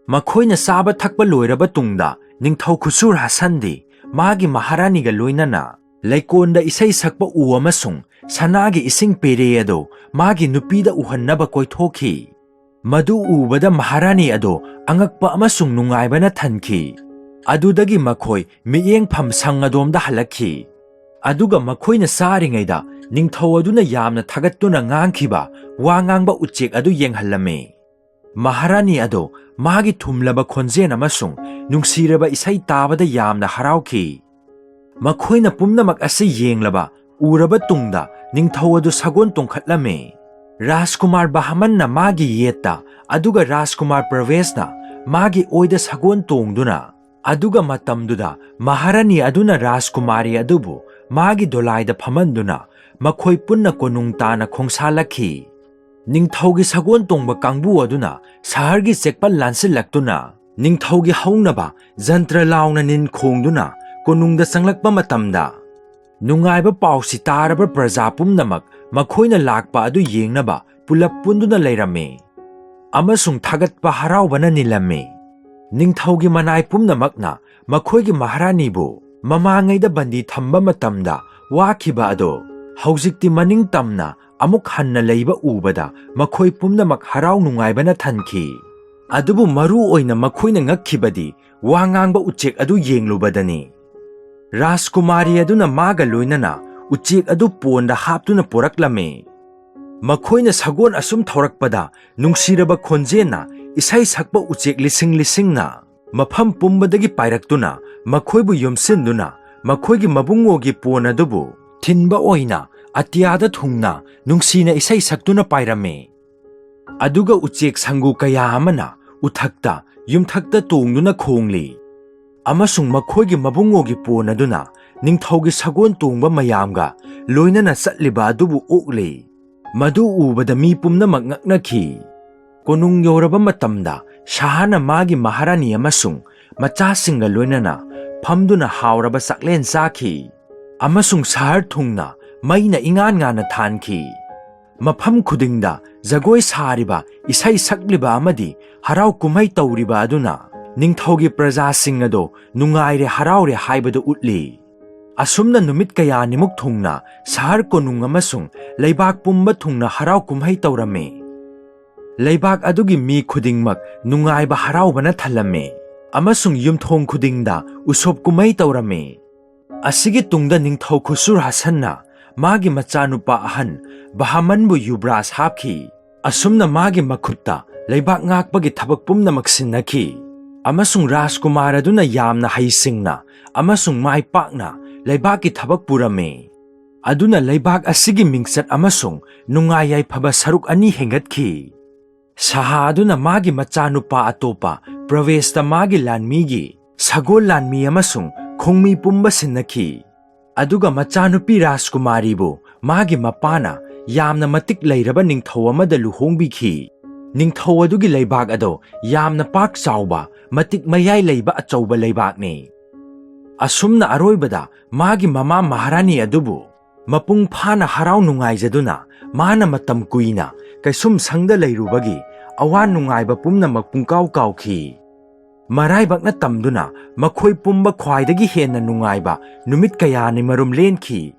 ꯃꯈꯣꯏꯅ ꯆꯥꯕ ꯊꯛꯄ ꯂꯣꯏꯔꯕ ꯇꯨꯡꯗ, ꯅꯤꯡꯊꯧ ꯈꯨꯁꯨꯔ ꯍꯁꯟꯗꯤ ꯃꯥꯒꯤ ꯃꯍꯥꯔꯥꯅꯤꯒ ꯂꯣꯏꯅꯅ ꯂꯩꯀꯣꯟꯗ ꯏꯁꯩ ꯁꯛꯄ ꯎ ꯑꯃꯁꯨꯡ ꯁꯅꯥꯒꯤ ꯏꯁꯤꯡ ꯄꯦꯔꯦ ꯑꯗꯨ ꯃꯥꯒꯤ ꯅꯨꯄꯤꯗ ꯎꯍꯟꯅꯕ ꯀꯣꯏꯊꯣꯛꯈꯤ꯫ ꯃꯗꯨ ꯎꯕꯗ ꯃꯍꯥꯔꯥꯅꯤ ꯑꯗꯨ ꯑꯉꯛꯄ ꯑꯃꯁꯨꯡ ꯅꯨꯡꯉꯥꯏꯕꯅ ꯊꯟꯈꯤ꯫ ꯑꯗꯨꯗꯒꯤ ꯃꯈꯣꯏ ꯃꯤꯠꯌꯦꯡꯐꯝ ꯁꯪ ꯑꯗꯣꯝꯗ ꯍꯜꯂꯛꯈꯤ꯫ ꯑꯗꯨꯒ ꯃꯈꯣꯏꯅ ꯆꯥꯔꯤꯉꯩꯗ, ꯅꯤꯡꯊꯧ ꯑꯗꯨꯅ ꯌꯥꯝꯅ ꯊꯥꯒꯠꯇꯨꯅ ꯉꯥꯡꯈꯤꯕ ꯋꯥ ꯉꯥꯡꯕ ꯎꯆꯦꯛ ꯑꯗꯨ ꯌꯦꯡꯍꯜꯂꯝꯃꯤ꯫ ꯃꯍꯥꯔꯥꯅꯤ ꯑꯗꯨ ꯃꯥꯒꯤ ꯊꯨꯝꯂꯕ ꯈꯣꯟꯖꯦꯜ ꯑꯃꯁꯨꯡ ꯅꯨꯡꯁꯤꯔꯕ ꯏꯁꯩ ꯇꯥꯕꯗ ꯌꯥꯝꯅ ꯍꯔꯥꯎꯈꯤ꯫ ꯃꯈꯣꯏꯅ ꯄꯨꯝꯅꯃꯛ ꯑꯁꯤ ꯌꯦꯡꯂꯕ, ꯎꯔꯕ ꯇꯨꯡꯗ, ꯅꯤꯡꯊꯧ ꯑꯗꯨ ꯁꯒꯣꯜ ꯇꯣꯡꯈꯠꯂꯝꯃꯤ꯫ ꯔꯥꯖꯀꯨꯃꯥꯔ ꯕꯍꯃꯟꯅ ꯃꯥꯒꯤ ꯌꯦꯠꯇ, ꯑꯗꯨꯒ ꯔꯥꯖꯀꯨꯃꯥꯔ ꯄ꯭ꯔꯚꯦꯁꯅ ꯃꯥꯒꯤ ꯑꯣꯏꯗ ꯁꯒꯣꯜ ꯇꯣꯡꯗꯨꯅ, ꯑꯗꯨꯒ ꯃꯇꯝꯗꯨꯗ ꯃꯍꯥꯔꯥꯅꯤ ꯑꯗꯨꯅ ꯔꯥꯖꯀꯨꯃꯥꯔꯤ ꯑꯗꯨꯕꯨ ꯃꯥꯒꯤ ꯗꯣꯂꯥꯏꯗ ꯐꯝꯍꯟꯗꯨꯅ ꯃꯈꯣꯏ ꯄꯨꯟꯅ ꯀꯣꯅꯨꯡ ꯇꯥꯅ ꯈꯣꯡꯁꯥꯜꯂꯛꯈꯤ꯫ ꯅꯤꯡꯊꯧꯒꯤ ꯁꯒꯣꯜ ꯇꯣꯡꯕ ꯀꯥꯡꯕꯨ ꯑꯗꯨꯅ ꯁꯍꯔꯒꯤ ꯆꯦꯛꯄꯜ ꯂꯥꯟꯁꯤꯜꯂꯛꯇꯨꯅ, ꯅꯤꯡꯊꯧꯒꯤ ꯍꯧꯅꯕ ꯖꯟꯇ꯭ꯔ ꯂꯥꯎꯅ ꯅꯤꯟ ꯈꯣꯡꯗꯨꯅ ꯀꯣꯅꯨꯡꯗ ꯆꯪꯂꯛꯄ ꯃꯇꯝꯗ, ꯅꯨꯡꯉꯥꯏꯕ ꯄꯥꯎꯁꯤ ꯇꯥꯔꯕ ꯄ꯭ꯔꯖꯥ ꯄꯨꯝꯅꯃꯛ ꯃꯈꯣꯏꯅ ꯂꯥꯛꯄ ꯑꯗꯨ ꯌꯦꯡꯅꯕ ꯄꯨꯂꯞ ꯄꯨꯟꯗꯨꯅ ꯂꯩꯔꯝꯃꯤ, ꯑꯃꯁꯨꯡ ꯊꯥꯒꯠꯄ ꯍꯔꯥꯎꯕꯅ ꯅꯤꯜꯂꯝꯃꯤ꯫ ꯅꯤꯡꯊꯧꯒꯤ ꯃꯅꯥꯏ ꯄꯨꯝꯅꯃꯛꯅ ꯃꯈꯣꯏꯒꯤ ꯃꯍꯥꯔꯥꯅꯤꯕꯨ ꯃꯃꯥꯡꯉꯩꯗ ꯕꯟꯗꯤ ꯊꯝꯕ ꯃꯇꯝꯗ ꯋꯥꯈꯤꯕ ꯑꯗꯨ ꯍꯧꯖꯤꯛꯇꯤ ꯃꯅꯤꯡ ꯇꯝꯅ ꯑꯃꯨꯛ ꯍꯟꯅ ꯂꯩꯕ ꯎꯕꯗ ꯃꯈꯣꯏ ꯄꯨꯝꯅꯃꯛ ꯍꯔꯥꯎ ꯅꯨꯡꯉꯥꯏꯕꯅ ꯊꯟꯈꯤ꯫ ꯑꯗꯨꯕꯨ ꯃꯔꯨ ꯑꯣꯏꯅ ꯃꯈꯣꯏꯅ ꯉꯛꯈꯤꯕꯗꯤ ꯋꯥ ꯉꯥꯡꯕ ꯎꯆꯦꯛ ꯑꯗꯨ ꯌꯦꯡꯂꯨꯕꯗꯅꯤ꯫ ꯔꯥꯖꯀꯨꯃꯥꯔꯤ ꯑꯗꯨꯅ ꯃꯥꯒ ꯂꯣꯏꯅꯅ ꯎꯆꯦꯛ ꯑꯗꯨ ꯄꯣꯟꯗ ꯍꯥꯞꯇꯨꯅ ꯄꯨꯔꯛꯂꯝꯃꯤ꯫ ꯃꯈꯣꯏꯅ ꯁꯒꯣꯜ ꯑꯁꯨꯝ ꯊꯧꯔꯛꯄꯗ, ꯅꯨꯡꯁꯤꯔꯕ ꯈꯣꯟꯖꯦꯜꯅ ꯏꯁꯩ ꯁꯛꯄ ꯎꯆꯦꯛ ꯂꯤꯁꯤꯡ ꯂꯤꯁꯤꯡꯅ ꯃꯐꯝ ꯄꯨꯝꯕꯗꯒꯤ ꯄꯥꯏꯔꯛꯇꯨꯅ ꯃꯈꯣꯏꯕꯨ ꯌꯣꯝꯁꯤꯟꯗꯨꯅ ꯃꯈꯣꯏꯒꯤ ꯃꯕꯨꯡꯉꯣꯒꯤ ꯄꯣꯟ ꯑꯗꯨꯕꯨ ꯊꯤꯟꯕ ꯑꯣꯏꯅ ꯑꯇꯤꯌꯥꯗ ꯊꯨꯡꯅ ꯅꯨꯡꯁꯤꯅ ꯏꯁꯩ ꯁꯛꯇꯨꯅ ꯄꯥꯏꯔꯝꯃꯤ꯫ ꯑꯗꯨꯒ ꯎꯆꯦꯛ ꯁꯪꯒꯨ ꯀꯌꯥ ꯑꯃꯅ ꯎꯊꯛꯇ ꯌꯨꯝꯊꯛꯇ ꯇꯣꯡꯗꯨꯅ ꯈꯣꯡꯂꯤ꯫ ꯑꯃꯁꯨꯡ ꯃꯈꯣꯏꯒꯤ ꯃꯕꯨꯡꯉꯣꯒꯤ ꯄꯣꯟ ꯑꯗꯨꯅ ꯅꯤꯡꯊꯧꯒꯤ ꯁꯒꯣꯜ ꯇꯣꯡꯕ ꯃꯌꯥꯝꯒ ꯂꯣꯏꯅꯅ ꯆꯠꯂꯤꯕ ꯑꯗꯨꯕꯨ ꯑꯣꯛꯂꯤ꯫ ꯃꯗꯨ ꯎꯕꯗ ꯃꯤ ꯄꯨꯝꯅꯃꯛ ꯉꯛꯅꯈꯤ꯫ ꯀꯣꯅꯨꯡ ꯌꯧꯔꯕ ꯃꯇꯝꯗ ꯁꯍꯥꯅ ꯃꯥꯒꯤ ꯃꯍꯥꯔꯥꯅꯤ ꯑꯃꯁꯨꯡ ꯃꯆꯥꯁꯤꯡꯒ ꯂꯣꯏꯅꯅ ꯐꯝꯗꯨꯅ ꯍꯥꯎꯔꯕ ꯆꯥꯛꯂꯦꯟ ꯆꯥꯈꯤ꯫ ꯑꯃꯁꯨꯡ ꯁꯍꯔ ꯊꯨꯡꯅ ꯃꯩꯅ ꯏꯉꯥꯟ ꯉꯥꯟꯅ ꯊꯥꯟꯈꯤ꯫ ꯃꯐꯝ ꯈꯨꯗꯤꯡꯗ ꯖꯒꯣꯏ ꯁꯥꯔꯤꯕ, ꯏꯁꯩ ꯁꯛꯂꯤꯕ ꯑꯃꯗꯤ ꯍꯔꯥꯎ ꯀꯨꯝꯍꯩ ꯇꯧꯔꯤꯕ ꯑꯗꯨꯅ ꯅꯤꯡꯊꯧꯒꯤ ꯄ꯭ꯔꯖꯥꯁꯤꯡ ꯑꯗꯣ ꯅꯨꯡꯉꯥꯏꯔꯦ, ꯍꯔꯥꯎꯔꯦ ꯍꯥꯏꯕꯗꯨ ꯎꯠꯂꯤ꯫ ꯑꯁꯨꯝꯅ ꯅꯨꯃꯤꯠ ꯀꯌꯥꯅꯤꯃꯨꯛ ꯊꯨꯡꯅ ꯁꯍꯔ ꯀꯣꯅꯨꯡ ꯑꯃꯁꯨꯡ ꯂꯩꯕꯥꯛ ꯄꯨꯝꯕ ꯊꯨꯡꯅ ꯍꯔꯥꯎ ꯀꯨꯝꯍꯩ ꯇꯧꯔꯝꯃꯤ꯫ ꯂꯩꯕꯥꯛ ꯑꯗꯨꯒꯤ ꯃꯤ ꯈꯨꯗꯤꯡꯃꯛ ꯅꯨꯡꯉꯥꯏꯕ ꯍꯔꯥꯎꯕꯅ ꯊꯜꯂꯝꯃꯤ꯫ ꯑꯃꯁꯨꯡ ꯌꯨꯝꯊꯣꯡ ꯈꯨꯗꯤꯡꯗ ꯎꯁꯣꯞ ꯀꯨꯝꯍꯩ ꯇꯧꯔꯝꯃꯤ꯫ ꯑꯁꯤꯒꯤ ꯇꯨꯡꯗ ꯅꯤꯡꯊꯧ ꯈꯨꯁꯨꯔ ꯍꯁꯟꯅ ꯃꯥꯒꯤ ꯃꯆꯥꯅꯨꯄꯥ ꯑꯍꯟ ꯕꯍꯥꯃꯟꯕꯨ ꯌꯨꯕ꯭ꯔꯥꯖ ꯍꯥꯞꯈꯤ꯫ ꯑꯁꯨꯝꯅ ꯃꯥꯒꯤ ꯃꯈꯨꯠꯇ ꯂꯩꯕꯥꯛ ꯉꯥꯛꯄꯒꯤ ꯊꯕꯛ ꯄꯨꯝꯅꯃꯛ ꯁꯤꯟꯅꯈꯤ꯫ ꯑꯃꯁꯨꯡ ꯔꯥꯖꯀꯨꯃꯥꯔ ꯑꯗꯨꯅ ꯌꯥꯝꯅ ꯍꯩꯁꯤꯡꯅ ꯑꯃꯁꯨꯡ ꯃꯥꯏ ꯄꯥꯛꯅ ꯂꯩꯕꯥꯛꯀꯤ ꯊꯕꯛ ꯄꯨꯔꯝꯃꯤ꯫ ꯑꯗꯨꯅ ꯂꯩꯕꯥꯛ ꯑꯁꯤꯒꯤ ꯃꯤꯡꯆꯠ ꯑꯃꯁꯨꯡ ꯅꯨꯡꯉꯥꯏ ꯌꯥꯏꯐꯕ ꯁꯔꯨꯛ ꯑꯅꯤ ꯍꯦꯟꯒꯠꯈꯤ꯫ ꯁꯍꯥ ꯑꯗꯨꯅ ꯃꯥꯒꯤ ꯃꯆꯥꯅꯨꯄꯥ ꯑꯇꯣꯞꯄ ꯄ꯭ꯔꯋꯦꯁꯇ ꯃꯥꯒꯤ ꯂꯥꯟꯃꯤꯒꯤ ꯁꯒꯣꯜ ꯂꯥꯟꯃꯤ ꯑꯃꯁꯨꯡ ꯈꯣꯡꯃꯤ ꯄꯨꯝꯕ ꯁꯤꯟꯅꯈꯤ꯫ ꯑꯗꯨꯒ ꯃꯆꯥꯅꯨꯄꯤ ꯔꯥꯖꯀꯨꯃꯥꯔꯤꯕꯨ ꯃꯥꯒꯤ ꯃꯄꯥꯅ ꯌꯥꯝꯅ ꯃꯇꯤꯛ ꯂꯩꯔꯕ ꯅꯤꯡꯊꯧ ꯑꯃꯗ ꯂꯨꯍꯣꯡꯕꯤꯈꯤ꯫ ꯅꯤꯡꯊꯧ ꯑꯗꯨꯒꯤ ꯂꯩꯕꯥꯛ ꯑꯗꯣ ꯌꯥꯝꯅ ꯄꯥꯛ ꯆꯥꯎꯕ, ꯃꯇꯤꯛ ꯃꯌꯥꯏ ꯂꯩꯕ ꯑꯆꯧꯕ ꯂꯩꯕꯥꯛꯅꯤ꯫ ꯑꯁꯨꯝꯅ ꯑꯔꯣꯏꯕꯗ ꯃꯥꯒꯤ ꯃꯃꯥ ꯃꯍꯥꯔꯥꯅꯤ ꯑꯗꯨꯕꯨ ꯃꯄꯨꯡ ꯐꯥꯅ ꯍꯔꯥꯎ ꯅꯨꯡꯉꯥꯏꯖꯗꯨꯅ ꯃꯥꯅ ꯃꯇꯝ ꯀꯨꯏꯅ ꯀꯩꯁꯨꯝ ꯁꯪꯗ ꯂꯩꯔꯨꯕꯒꯤ ꯑꯋꯥ ꯅꯨꯡꯉꯥꯏꯕ ꯄꯨꯝꯅꯃꯛ ꯄꯨꯡꯀꯥꯎ ꯀꯥꯎꯈꯤ꯫ ꯃꯔꯥꯏꯕꯛꯅ ꯇꯝꯗꯨꯅ ꯃꯈꯣꯏ ꯄꯨꯝꯕ ꯈ꯭ꯋꯥꯏꯗꯒꯤ ꯍꯦꯟꯅ ꯅꯨꯡꯉꯥꯏꯕ ꯅꯨꯃꯤꯠ ꯀꯌꯥꯅꯤ ꯃꯔꯨꯝ ꯂꯦꯟꯈꯤ꯫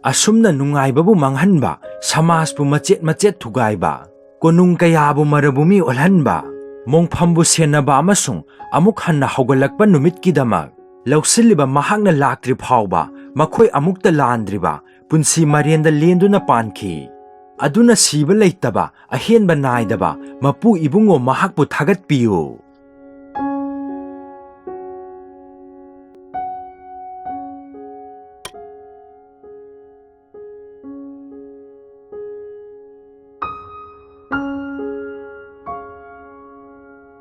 ꯑꯁꯨꯝꯅ ꯅꯨꯡꯉꯥꯏꯕꯕꯨ ꯃꯥꯡꯍꯟꯕ, ꯁꯃꯥꯖꯄꯨ ꯃꯆꯦꯠ ꯃꯆꯦꯠ ꯊꯨꯒꯥꯏꯕ, ꯀꯣꯅꯨꯡ ꯀꯌꯥꯕꯨ ꯃꯔꯨꯚꯨꯃꯤ ꯑꯣꯜꯍꯟꯕ, ꯃꯣꯡꯐꯝꯕꯨ ꯁꯦꯟꯅꯕ ꯑꯃꯁꯨꯡ ꯑꯃꯨꯛ ꯍꯟꯅ ꯍꯧꯒꯠꯂꯛꯄ ꯅꯨꯃꯤꯠꯀꯤꯗꯃꯛ ꯂꯧꯁꯤꯜꯂꯤꯕ ꯃꯍꯥꯛꯅ ꯂꯥꯛꯇ꯭ꯔꯤ ꯐꯥꯎꯕ ꯃꯈꯣꯏ ꯑꯃꯨꯛꯇ ꯂꯥꯟꯗ꯭ꯔꯤꯕ ꯄꯨꯟꯁꯤ ꯃꯔꯦꯟꯗ ꯂꯦꯟꯗꯨꯅ ꯄꯥꯟꯈꯤ꯫ ꯑꯗꯨꯅ ꯁꯤꯕ ꯂꯩꯇꯕ, ꯑꯍꯦꯟꯕ ꯅꯥꯏꯗꯕ ꯃꯄꯨ ꯏꯕꯨꯡꯉꯣ ꯃꯍꯥꯛꯄꯨ ꯊꯥꯒꯠꯄꯤꯌꯨ꯫